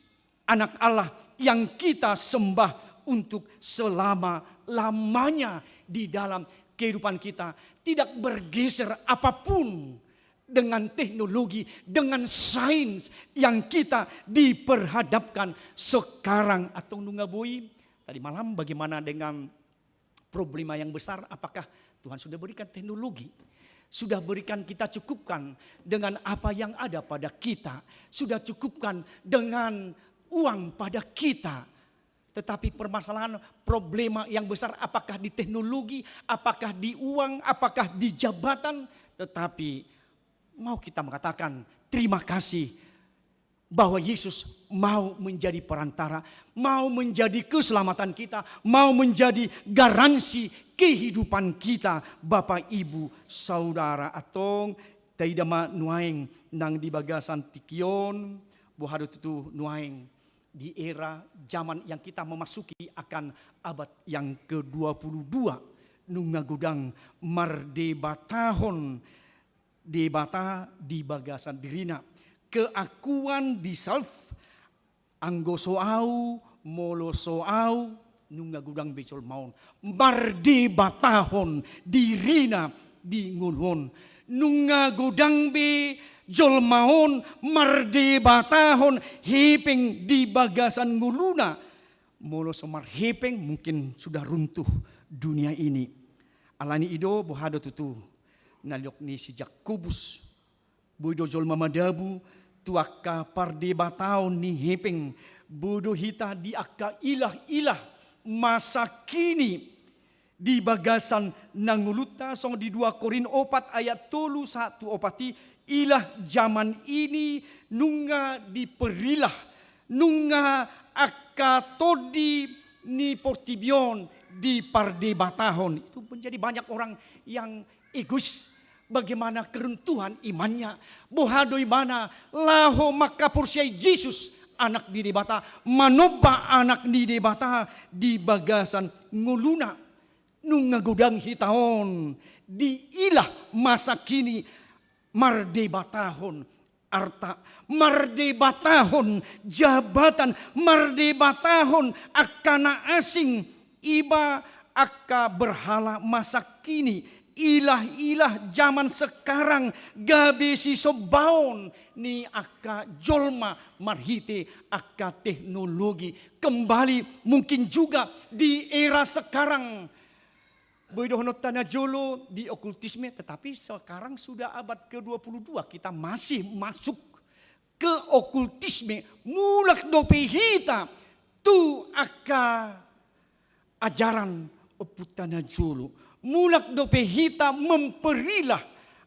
Anak Allah yang kita sembah untuk selama-lamanya di dalam kehidupan kita, tidak bergeser apapun dengan teknologi, dengan sains yang kita diperhadapkan sekarang. Antong nunga boi, tadi malam bagaimana dengan problema yang besar, apakah Tuhan sudah berikan teknologi? Sudah berikan, kita cukupkan dengan apa yang ada pada kita? Sudah cukupkan dengan uang pada kita? Tetapi permasalahan, problema yang besar, apakah di teknologi, apakah di uang, apakah di jabatan? Tetapi mau kita mengatakan terima kasih bahwa Yesus mau menjadi perantara, mau menjadi keselamatan kita, mau menjadi garansi kehidupan kita. Bapak, Ibu, Saudara, antong taida ma nuaeng nang di bagasan tingki on, boha do tutu nuaeng di era zaman yang kita memasuki akan abad yang kedua puluh dua, nunga godang mardebatahon Debata di bagasan dirina. Keakuan di self, anggo so au, molo so au, nunga godang be jolma on mardebatahon dirina di ngolu on. Nunga godang be jolma on mardebatahon hepeng di bagasan ngoluna. Molo so marhepeng, mungkin sudah runtuh dunia ini. Alani i do boha do tutu na nidok ni si Jakobus. Boi do jolma madabu tu angka pardebataon ni hepeng. Boi do hita di angka ilah-ilah masa kini di bagasan na ngolunta, songon di dua Korint opat ayat tolu sahat tu opat i, ilah jaman ini nunga diperilah, nunga angka tondi ni portibi on dipardebatahon. Itu menjadi banyak orang yang egois. Bagaimana keruntuhan imannya? Boha do ibana laho mangkaporseai Jesus, Anak ni Debata, manomba Anak ni Debata di bagasan ngoluna. Nunga godang hita on di ilah masa kini mardebatahon arta, mardebatahon jabatan, mardebatahon angka na asing, iba angka berhala masa kini, ilah-ilah jaman sekarang gabe sisombaon ni angka jolma marhite angka teknologi. Kembali mungkin juga di era sekarang, boi dohononta na jolo di okultisme, tetapi sekarang sudah abad kedua puluh dua, kita masih masuk ke okultisme. Mulak dope hita tu angka ajaran ompunta na jolo. Mulak dope hita memperilah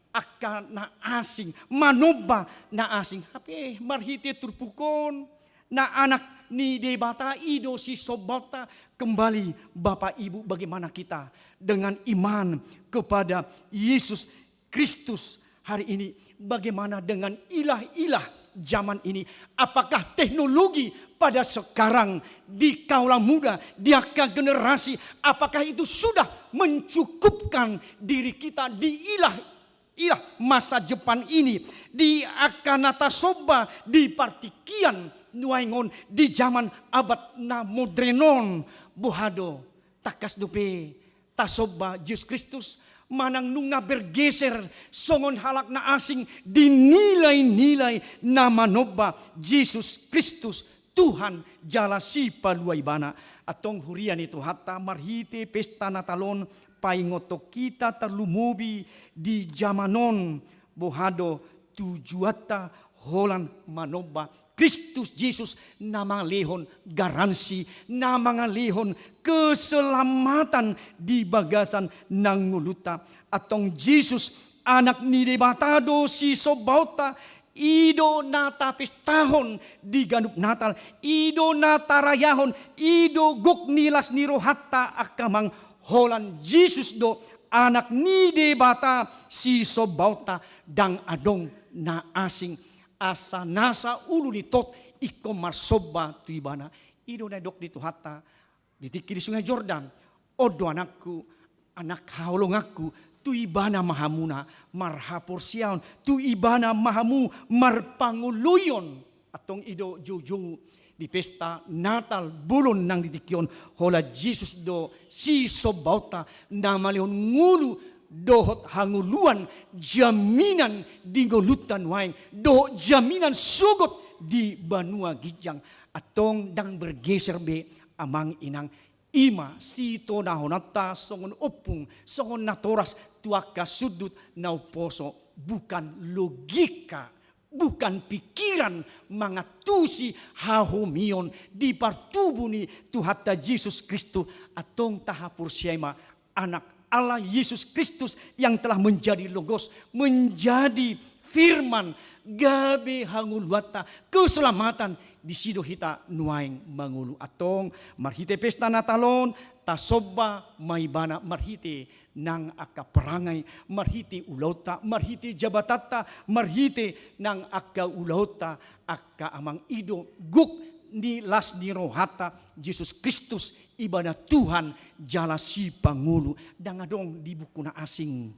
angka na asing, manomba na asing. Hape marhite turpuk on, na Anak ni Debata i do sisombaonta. Kembali, Bapak Ibu, bagaimana kita dengan iman kepada Yesus Kristus hari ini? Bagaimana dengan ilah-ilah zaman ini? Apakah teknologi pada sekarang di kaula muda, di angka generasi, apakah itu sudah mencukupkan diri kita di ilah ilah masa depan ini, di angka na tasomba di partingkian nuaeng on di zaman abad na modern on? Boha do, tangkas dope tasomba Jesus Kristus manang nunga bergeser songon halak na asing di nilai-nilai na manomba Jesus Kristus Tuhan jala Sipalua ibana? Antong huria ni Tuhanta, marhite pesta Natal on paingothon hita tarlumobi di zaman on, boha do tujuanta holan manomba Kristus Jesus na mangalehon garansi, na mangalehon keselamatan di bagasan na ngolunta. Antong Jesus, Anak ni Debata do sisombaonta, i do na tapestahon di ganup Natal, i do na tarayahon, i do gok ni las ni rohanta angka amang. Holan Jesus do Anak ni Debata sisombaonta, ndang adong na asing. Asa nasa ulu ni tot ingkon marsomba tu ibana. I do na nidok ni Tuhanta di tingki di Sungai Jordan: On do anakku, anak haholonganku, tu ibana ma hamuna marhaporseaon, tu ibana ma hamu marpangoloion. Antong i do joujou di pesta Natal bolon nang di tingki on, holan Jesus do sisombaonta na mangalehon ngolu dohot hangoluan, jaminan di ngolunta nuaeng dohot jaminan sogot di banua ginjang. Antong ndang bergeser be, amang inang. I ma sitonahonanta songon ompung, songon natoras tu angka sundut na umposo. Bukan logika, bukan pikiran mangantusi hahomion di partubu ni Tuhanta Jesus Kristus. Antong tahaporseai ma Anak Allah Yesus Kristus yang telah menjadi Logos, menjadi Firman, gabe hangoluanta, keselamatan. Disi do hita nuaeng mangolu. Antong marhite pesta Natal on, tasomba ma ibana marhite nang angka parangai, marhite ulaonta, marhite jabatanta, marhite nang angka ulaonta, angka amang. I do gok ni las ni rohanta, Jesus Kristus ibana Tuhan jala Sipangolu. Ndang adong di buku na asing,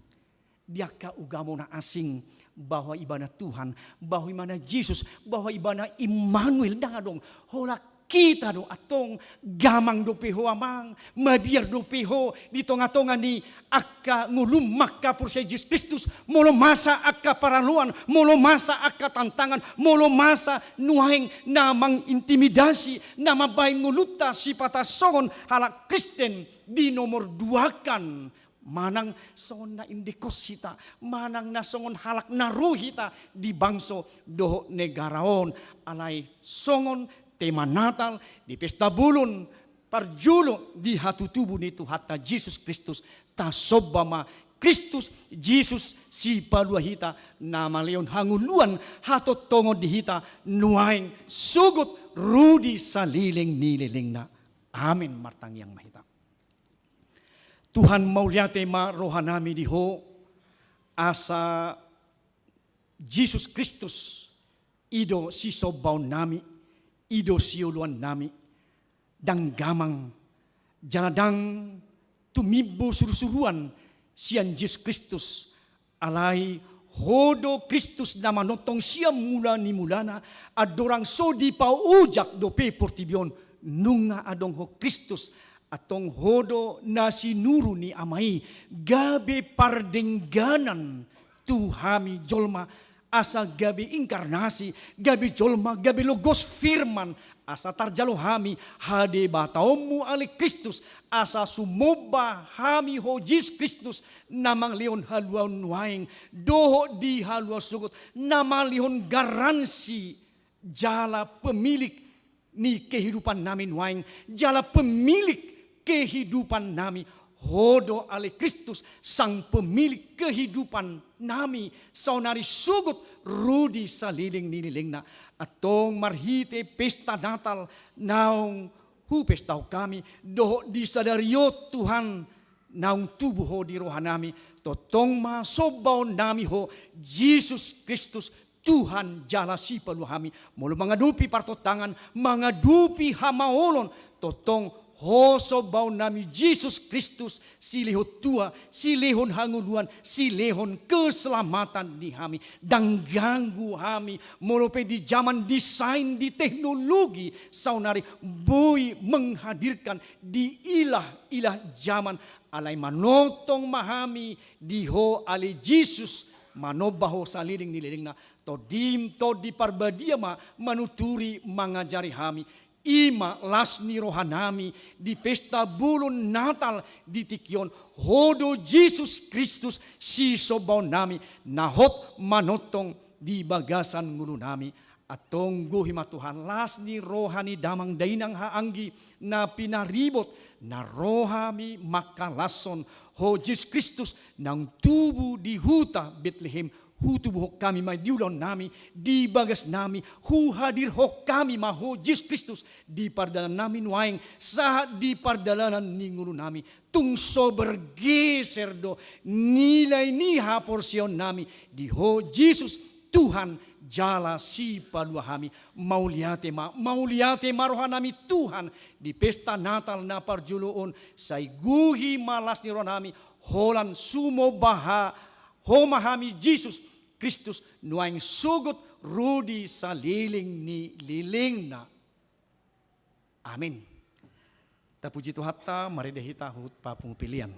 di angka ugamo na asing, bahwa ibana Tuhan, bahwa ibana Jesus, bahwa ibana Immanuel, ndang adong. Holan hita do. Antong gamang dope ho, amang, mabiar dope ho di tongatonga ni angka ngolum mangkaporseai Jesus Kristus, molo masa angka paraloan, molo masa angka tantangan, molo masa nuaeng na mangintimidasi, na mambahen ngolunta sipata songon halak Kristen dinomorduakan. Manang songon na indekos hita, manang na songon halak na ro hita di bangso dohot negara on, alai songon tema Natal di pesta bolon parjolo di hatutubu ni Tuhanta Jesus Kristus, tasomba ma Kristus Jesus Sipalua hita, na malehon hangoluan hatontongon di hita nuaeng sogot ro di saleleng ni lelengna. Amen. Martangiang ma hita. Tuhan, mauliate ma rohanami di Ho, asa Jesus Kristus i do sisombaonnami, i do sioloannami. Ndang gamang jala ndang tumimbo surusuruan sian Jesus Kristus, alai Ho do Kristus na manongtong sian mula ni mulana, andorang so dipaojak dope portibi on, nunga adong Ho Kristus. Antong Ho do na sinuru ni Ama i, gabe pardengganan tu hami jolma, asa gabe inkarnasi, gabe jolma, gabe logos firman, asa tarjalo hami hadebataonmu ale Kristus, asa sumomba hami Ho Jesus Kristus, na mangalehon haluaon nuaeng dohot di haluaon sogot, na mangalehon garansi jala pemilik ni kehidupannami nuaeng, jala pemilik kehidupannami. Ho do ale Kristus sang pemilik kehidupannami, saonari sogot ro di saleleng ni lelengna. Antong marhite pesta Natal naung hupestahon hami, dohot di sadari on Tuhan, naung tubu Ho di rohanami, tongtong ma sombaonnami Ho, Jesus Kristus, Tuhan jala Sipalua hami. Molo mangadopi partontangan, mangadopi hamaolon, tongtong Ho sombaonnami Jesus Kristus, silehon tua, silehon hangoluan, silehon keselamatan di hami. Ndang ganggu hami, molo pe di zaman desain, di teknologi saonari boi menghadirkan di ilah-ilah zaman, alai manongtong ma hami di Ho ale Jesus, manomba Ho saleleng ni lelengna, Tondim Tondi Parbadia ma manuturi mangajari hami. I ma las ni rohanami di pesta bolon Natal di tingki on, Ho do Jesus Kristus sisombaonnami, na hot manongtong di bagasan ngolunami. Antong gohi ma Tuhan las ni roha ni damang dainang haanggi na pinaribot, na ro hami mangkalashon Ho Jesus Kristus naung tubu di huta Betlehem. Hutubuhon hami ma di ulaonnami, di bagasnami, huhadirhon hami ma Ho Jesus Kristus di pardalanannami nuaeng, sahat di pardalanan ni ngolunami. Tung so bergeser do nilai ni haporseaonnami di Ho Jesus, Tuhan jala Sipalua hami. Mauliate ma, mauliate ma rohanami Tuhan, di pesta Natal na parjolo on, sai gohi ma las ni rohanami, holan sumomba Ho ma hami Jesus Kristus, nuaeng sogot ro di saleleng ni lelengna. Amen. Tapuji Tuhanta, marende hita huhut papungu pelean.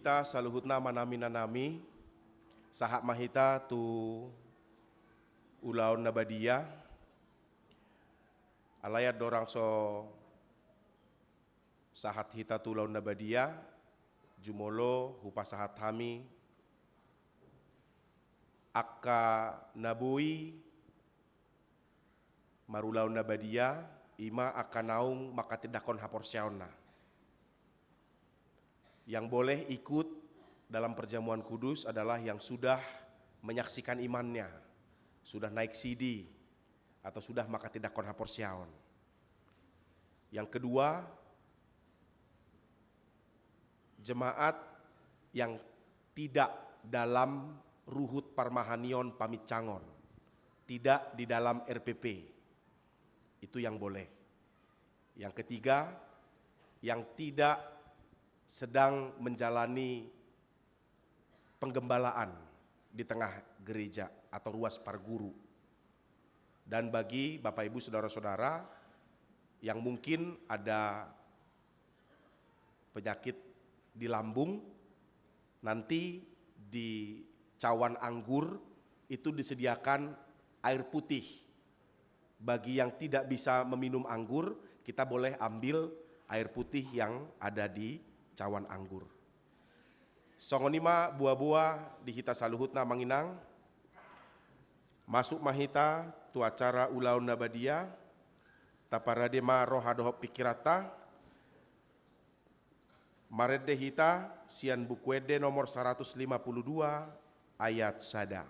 Hita saluhutna amanami inanami, sahat ma hita tu ulaon na badia. Alai andorang so sahat hita tu ulaon na badia, jumolo hupasahat hami angka na boi marulaon na badia, i ma angka naung manghatindanghon haporseaonna. Yang boleh ikut dalam perjamuan kudus adalah yang sudah menyaksikan imannya, sudah naik sidi, atau sudah manghatindanghon haporseaon. Yang kedua, jemaat yang tidak dalam ruhut parmahanion pamincangon, tidak di dalam R P P. Itu yang boleh. Yang ketiga, yang tidak sedang menjalani penggembalaan di tengah gereja atau ruas parguru. Dan bagi Bapak Ibu Saudara-saudara yang mungkin ada penyakit di lambung, nanti di cawan anggur itu disediakan air putih. Bagi yang tidak bisa meminum anggur, kita boleh ambil air putih yang ada di cawan anggur. Songon i ma boa-boa di hita saluhutna, Amang Inang. Masuk ma hita tu acara ulaon na badia. Taparade ma roha dohot pingkiranta. Marende hita sian Buku Ende nomor saratus lima pulu dua, ayat sada.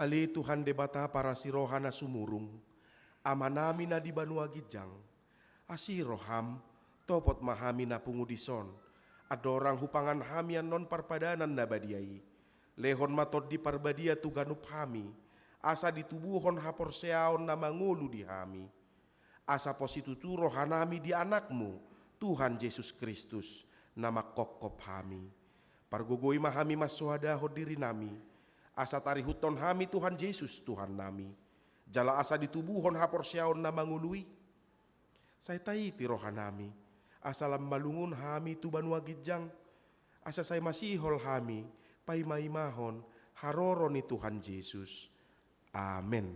Ale Tuhan Debata parasiroha na sumurung, Amanami na di banua ginjang, asi roham, topot ma hami na pungu dison, andorang hupangan hami annon parpadanan na badia i. Lehon ma Tondi Parbadia tu ganup hami, asa ditubuhon haporseaon na mangolu di hami. Asa pos situtu rohanami di Anakmu, Tuhan Jesus Kristus, na manghophop hami. Pargogoi ma hami mansoadahon dirinami, asa tarihuthon hami Tuhan Jesus, Tuhannami. Jala asa ditubuhon haporseaon na mangolu i. Sai taiti rohanami, asa lam malungun hami tu banua ginjang, asa sai masihol hami paimaimahon haroro ni Tuhan Jesus. Amen.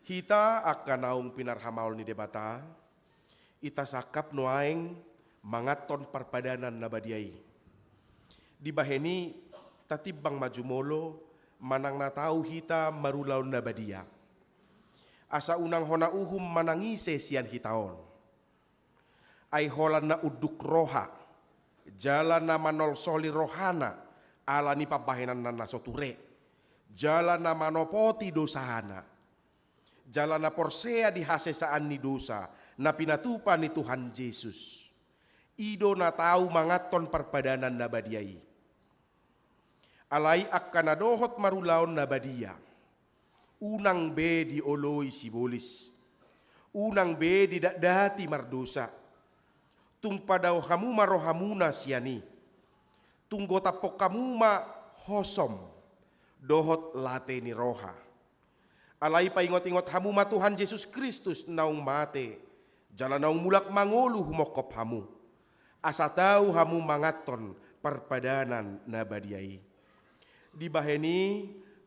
Hita angka naung pinarhamaol ni Debata, hita sangkap nuaeng manganhon parpadanan na badia i. Dibahen i tatimbang ma jumolo manang na tau hita marulaon na badia. Asa unang hona uhum manang ise sian hita on. Ai holan na unduk roha, jala na manolsoli rohana ala ni pambahenanna na so ture, jala na manopoti dosana, jala na porsea di hasesaan ni dosa na pinatupa ni Tuhan Jesus. I do na tau manganhon parpadanan na badia i. Alai angka na dohot marulaon na badia, unang be dioloi sibolis, unang be didatdati mardosa. Tung padao hamu ma rohamuna sian i. Tung gotaphon hamu ma hosom dohot late ni roha. Alai paingot-ingot hamu ma Tuhan Jesus Kristus naung mate, jala naung mulak mangolu humongkop hamu, asa tau hamu manganhon parpadanan na badia i. Dibahen i,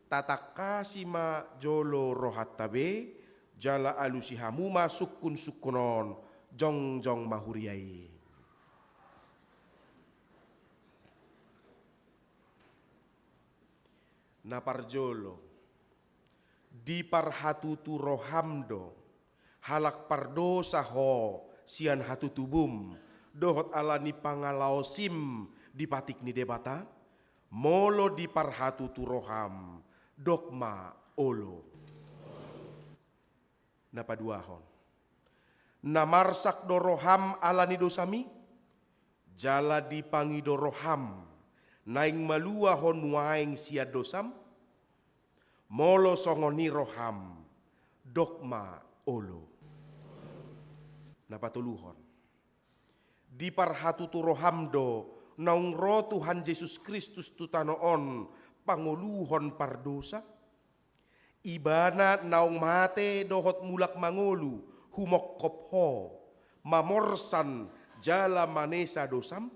tatangkasi ma jolo rohanta be, jala alusi hamu ma sungkunsungkun on, jongjong ma huria i. Na parjolo, diparhatutu roham do, halak pardosa ho sian hatutubum, dohot ala ni pangalaosim di patik ni Debata? Molo diparhatutu roham, dok ma olo. Na paduahon. Na marsak do roham ala ni dosami? Jala dipangido roham, naeng malua ho nuaeng sian dosam? Molo songon i roham, dok ma olo. Na patoluhon. Diparhatutu roham do naung ro Tuhan Jesus Kristus tu tano on pangoluhon pardosa? Ibana naung mate dohot mulak mangolu humongkop ho, mamorsan jala manesa dosam?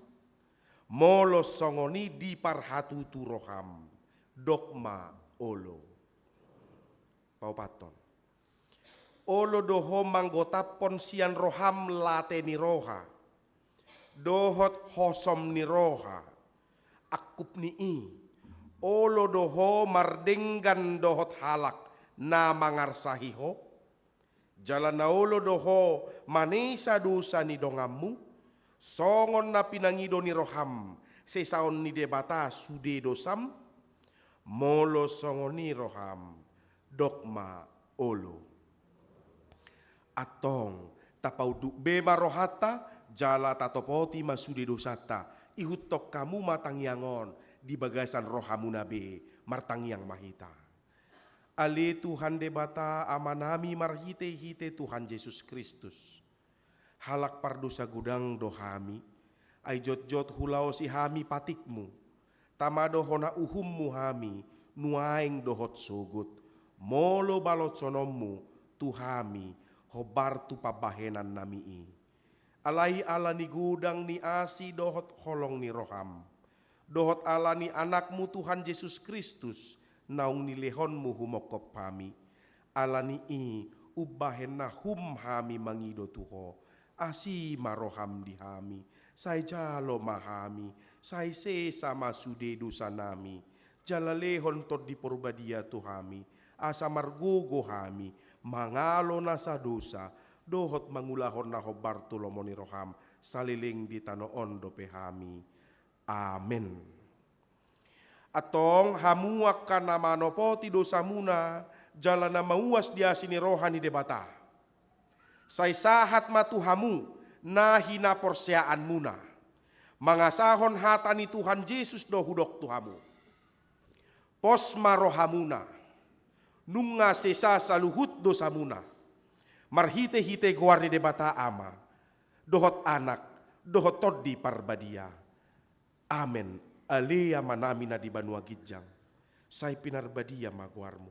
Molo songon i diparhatutu roham, dok ma olo. Paopathon. Olo do ho manggotaphon sian roham late ni roha, dohot hosom ni roha, angkup ni i. Olo do ho mardenggan dohot halak na mangarsahi ho? Jala na olo do ho manesa dosa ni donganmu, songon na pinangido ni roham, sesaon ni Debata sude dosam? Molo songon i roham, dok ma olo. Antong, tapaunduk be ma rohanta, jala tatopoti ma sude dosanta, ihuthon hamu ma tangiang on di bagasan rohamuna be, martangiang ma hita. Ale Tuhan Debata Amanami marhitehite Tuhan Jesus Kristus. Halak pardosa godang do hami, ai jotjot hulaosi hami patikmu, tama do hona uhummu hami, nuaeng dohot sogot, molo balosononmu tu hami, hombar tu pambahenannami i. Alai ala ni godang ni asi dohot holong ni roham, dohot ala ni Anakmu Tuhan Jesus Kristus, naung nilehonmu humongkop hami. Ala ni i, umbahen na hum hami mangido tu ho, asi ma roham di hami, sai jalo ma hami, sai sesa ma sude dosanami, jala lehon Tondi Porbadia tu hami, asa margogo hami, mangalo nasa dosa, dohot mangulahon na hombar tu lomo ni roham, saleleng di tano on dope hami. Amen. Antong hamu angka na manopoti dosamuna, jala na mauas di asi ni roha ni Debata. Sai sahat ma tu hamu na hinaporseaanmuna, mangasahon hata ni Tuhan Jesus do hudok tu hamu. Pos ma rohamuna, nunga sesa saluhut dosamuna, marhitehite goar ni Debata Ama, dohot Anak, dohot Tondi Parbadia. Amen. Ale Amanami na di banua ginjang, sai pinarbadia ma goarmu,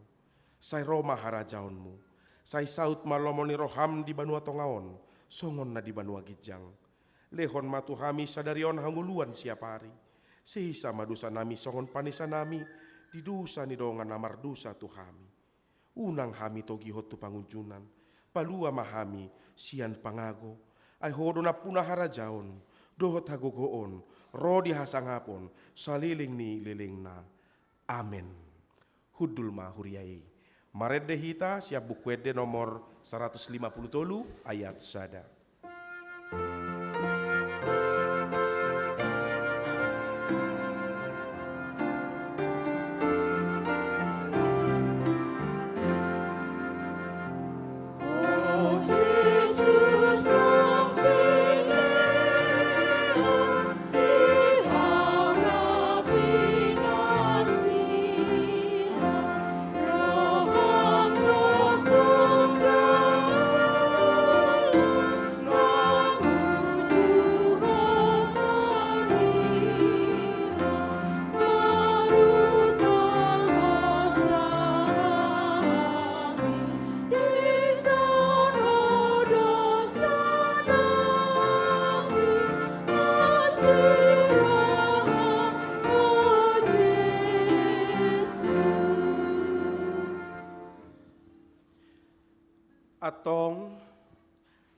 sai ro ma harajaonmu, sai saut ma lomo ni roham di banua tonga on, songon na di banua ginjang. Lehon ma tu hami sadari on hangoluan siapari. Sesa ma dosanami songon panesanami di dosa ni dongan na mardosa tu hami. Unang hami togihon tu pangunjunan, palua ma hami sian pangago, ai ho do nampuna harajaon, dohot hagogoon, ro di hasangapon, saleleng ni lelengna. Amen. Hundul ma huria i. Marende hita sian Buku Ende nomor saratus lima pulu tolu ayat sada.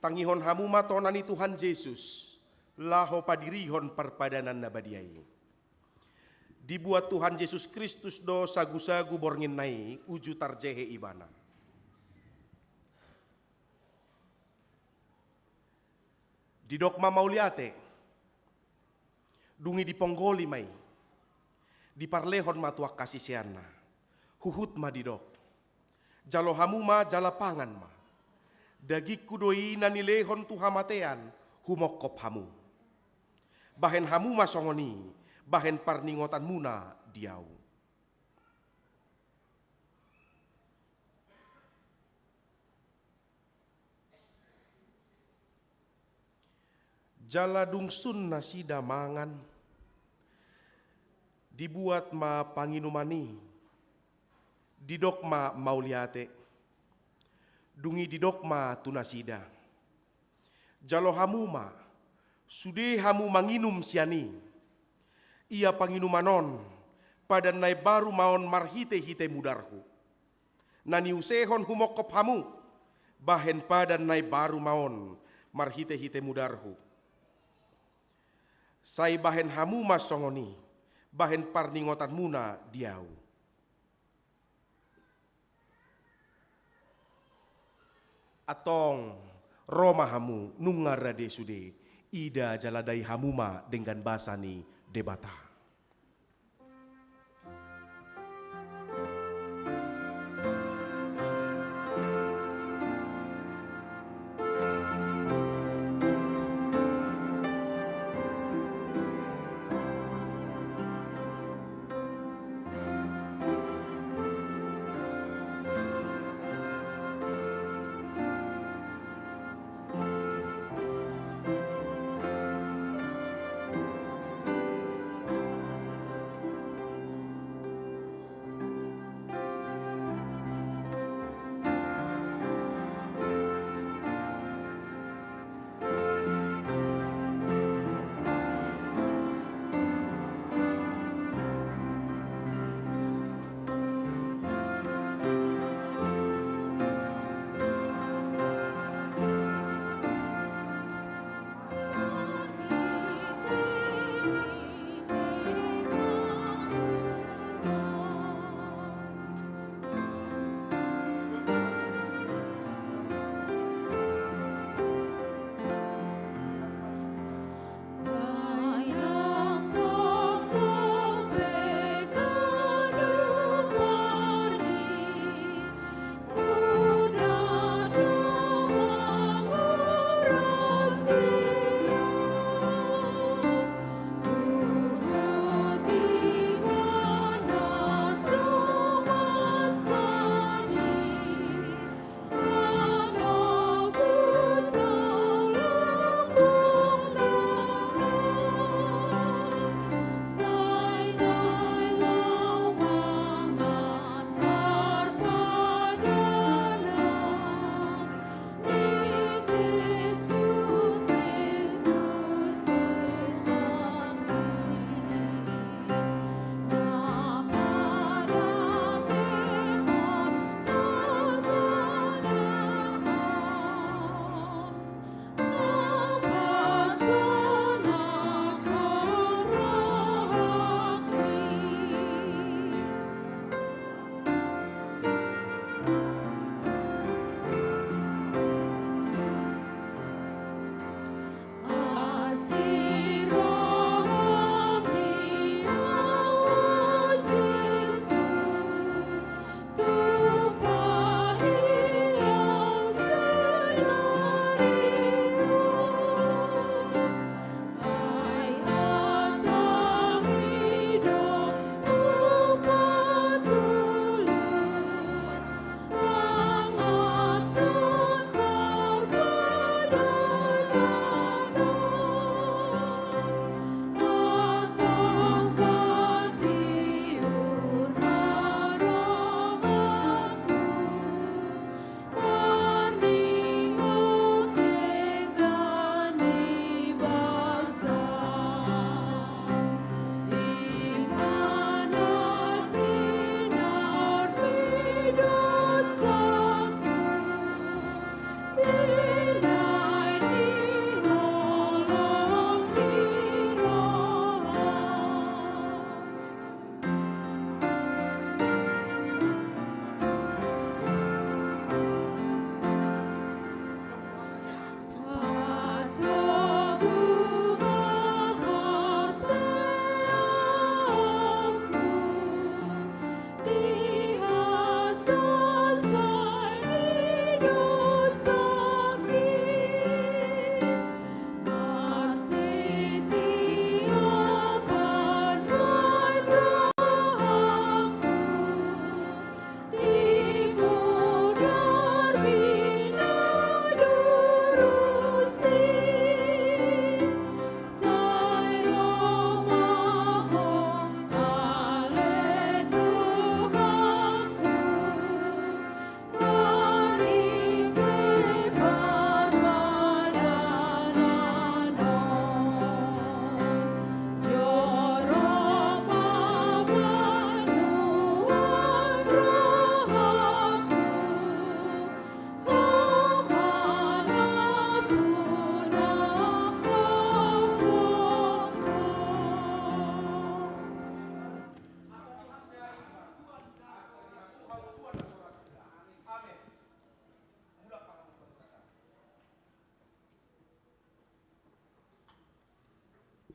Tangihon hamu ma tona ni Tuhan Jesus, laho padirihon parpadanan na badia i. Dibuat Tuhan Jesus Kristus do sagusagu bornginna i uju tarjehe ibana. Didok ma mauliate, dung i diponggoli ma i, diparlehon ma tu angka siseanna. Huhut ma didok: Jalo hamu ma jala pangan ma. Dagingku do i na nilehon tu hamatean humongkop hamu. Bahen hamu ma songon i, bahen parningotanmuna di ahu. Jala dung sun nasida mangan, dibuat ma panginuman i, didok ma mauliate, dung i didok ma tu nasida: Jalo hamu ma, sude hamu manginum sian i. Ia panginuman on, padan na imbaru ma on marhitehite mudarhu, na niusehon humongkop hamu, bahen padan na imbaru ma on marhitehite mudarhu. Sai bahen hamu ma songon i, bahen parningotanmuna di ahu. Antong, ro ma hamu, nunga rade sude, ida jala dai hamu ma denggan basa ni Debata.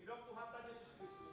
Di dalam Tuhanta Jesus Kristus.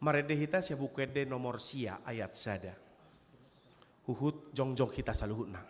Marende hita sian Buku Ende nomor sia ayat sada. Huhut jongjong hita saluhutna.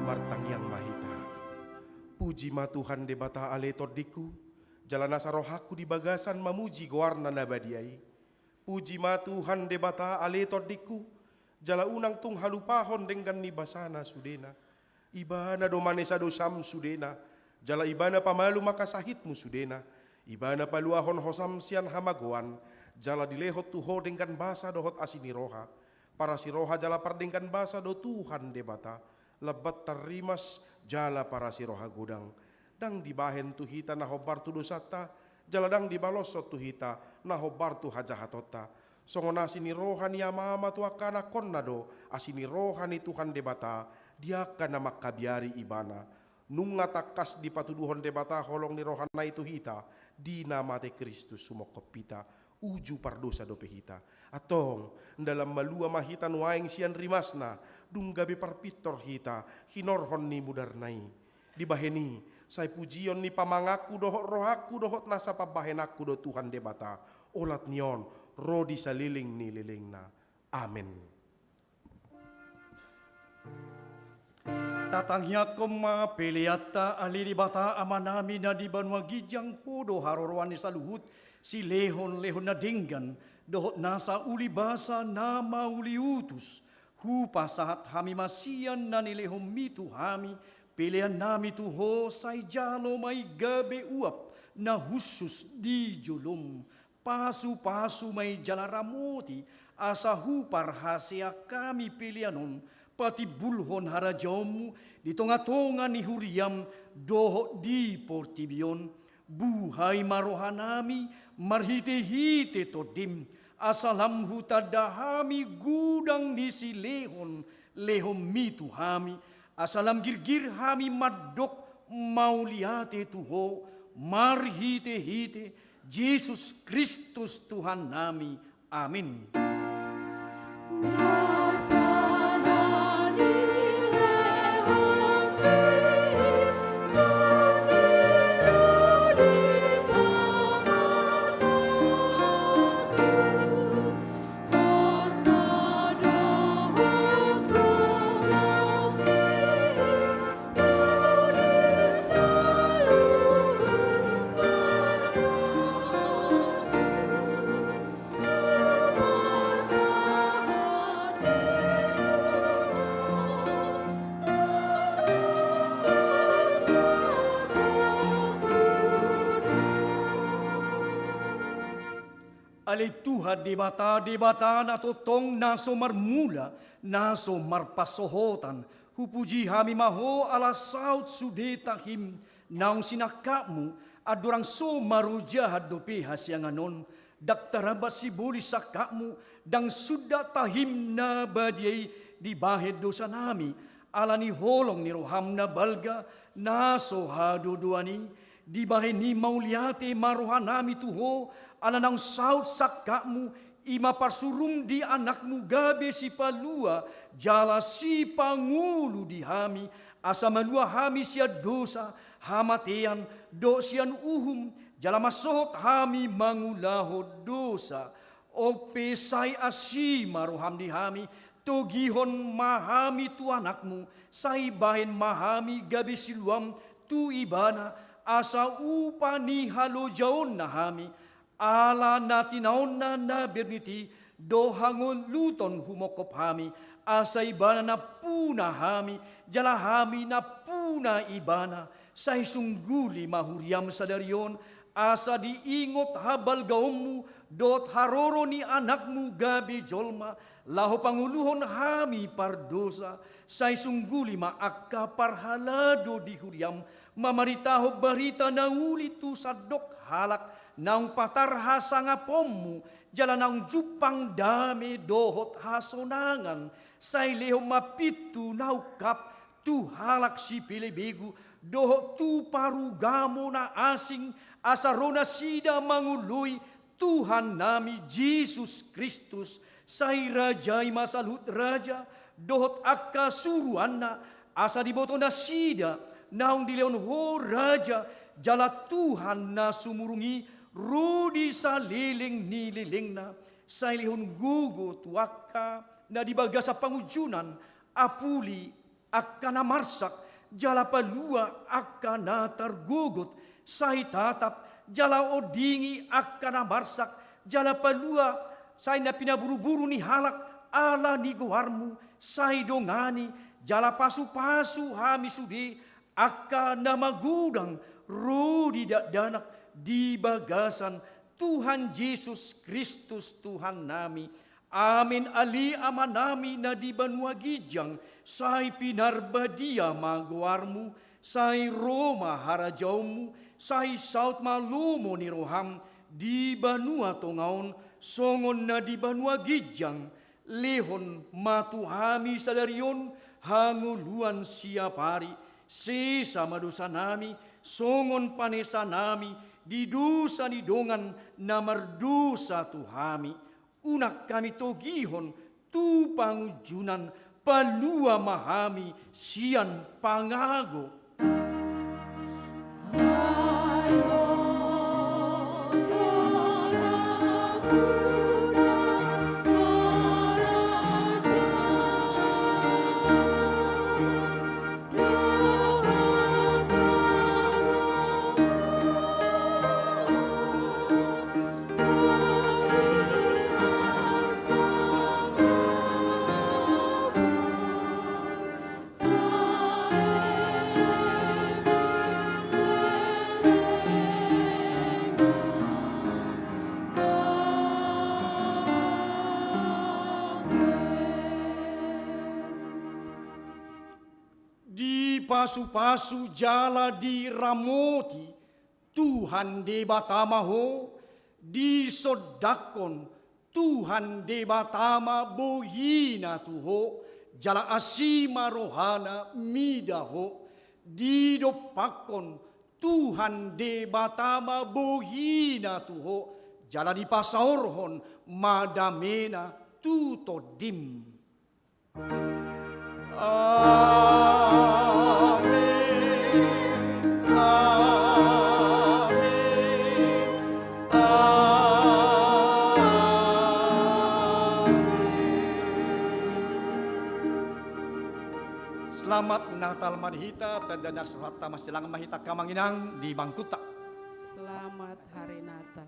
Martangiang ma hita. Puji ma Tuhan Debata ale tondingku, jala nasa rohangku di bagasan mamuji goarna na badia i. Puji ma Tuhan Debata ale tondingku, jala unang tung halupahon denggan ni basana sudena. Ibana do manesa dosam sudena, jala Ibana pamalum angka sahitmu sudena. Ibana paluahon hosam sian hamagoan, jala dilehon tu ho denggan basa dohot asi ni roha. Parasi roha jala pardenggan basa do Tuhan Debata, lambat tarrimas jala parasi roha godang. Ndang dibahen tu hita na hombar tu dosanta, jala ndang dibaloshon tu hita na hombar tu hajahatonta. Songon asi ni roha ni amama tu angka anakkonna do asi ni roha ni Tuhan Debata di angka na mangkabiari Ibana. Nunga tangkas dipatuduhon Debata holong ni rohana i tu hita di na mate Kristus sumongkop hita, uju pardosa dope hita. Antong, ndang lam malua ma hita nuaeng sian rimasna, dung gabe parpintor hita hinorhon ni mudarna i. Dibahen i, sai pujion ni pamanganku dohot rohangku dohot nasa pambahenanku do Tuhan Debata, olat ni on ro di saleleng ni lelengna. Amen. Tatangiangkon ma peleanta ale Debata Amanami na di banua ginjang, Ho do haroroan ni saluhut silehonlehon na denggan dohot nasa ulibasa na mauliutus. Hupasahat hami ma sian na nilehonmi tu hami peleannami tu Ho, sai jalo ma i gabe uap na hushus di jolom. Pasupasu ma i jala ramoti, asa huparhaseang hami pelean on patimbulhon harajaonmu di tongatonga ni huriam dohot di portibi on. Buhai ma rohanami marhitehite Tondim, asa lam hutanda hami godang ni silehonlehonmi tu hami, asa lam girgir hami mandok mauliate tu Ho, marhitehite Jesus Kristus Tuhannami. Amin. Ale Tuhan Debata, Debata na tongtong, na so marmula, na so marpansohotan, hupuji hami ma Ho ala saut sude tahim naung sinangkapmu, andorang so marojahan dope hasiangan on. Ndang taramba sibolis sangkapmu, ndang sundat tahim na badia i dibahen dosanami, ala ni holong ni roham na balga, na so hadodoan i. Dibahen i mauliate ma rohanami tu Ho, ala naung saut sangkapmu, i ma parsurum di Anakmu gabe sipalua jala sipangolu di hami, asa malua hami sian dosa, hamatean, dohot sian uhum, jala mansohot hami mangulahon dosa. On pe sai asi ma roham di hami, togihon ma hami tu Anakmu, sai bahen ma hami gabe siluam tu Ibana, asa upa ni halojaonna hami, ala na tinaonna na bernit i, do hangoluton humongkop hami, asa Ibana nampuna hami, jala hami nampuna Ibana, sai sungguli ma huriam sadari on, asa diingot habalgaonmu, dohot haroro ni Anakmu gabe jolma, laho pangoluhon hami pardosa, sai sungguli ma angka parhalado di huriam, mamaritahon barita na uli tu sandok halak, naung patar hasangaponmu, jala naung jumpang dame dohot hasonangan, sai lehon ma pintu na ungkap, tu halak sipelebegu, dohot tu parugamo na asing, asa ro nasida mangoloi Tuhan nami Jesus Kristus, sai rajai ma saluhut raja, dohot angka suruanna, asa diboto nasida, naung dilehon ho raja, jala Tuhan na sumurung i, ro di saleleng ni lelengna, sai lehon gogo tu angka na di bagasan pangunjunan, apuli angka na marsak, jala palua angka na targogot, sai tatap, jala ondingi angka na marsak, jala palua, sai na pinaburuburu ni halak, ala ni goarmu, sai dongani, jala pasupasu hami sude, angka na magodang, ro di dakdanak, di bagasan Tuhan Jesus Kristus Tuhan nami. Amen. Ale Amanami na di banua ginjang, sai pinarbadia ma goarmu, sai ro ma harajaonmu, sai saut ma lomo ni roham, di banua tonga on, songon na di banua ginjang. Lehon ma tu hami sadari on hangoluan siapari, sesa ma dosanami, songon panesanami di dosa ni dongan na mardosa tu hami. Unang hami togihon tu pangunjunan, palua ma hami sian pangago. Dipasupasu jala diramoti Tuhan Debata ma ho, disondangkon Tuhan Debata ma bohina tu ho, jala asi ma rohana mida ho, didompakkon Tuhan Debata ma bohina tu ho, jala dipasaorhon ma damena tu tondim. Amen. Amen. Amen. Selamat Natal ma di hita, tanda na so hata masilang ma hita angka amang inang di bangkuta. Selamat Hari Natal.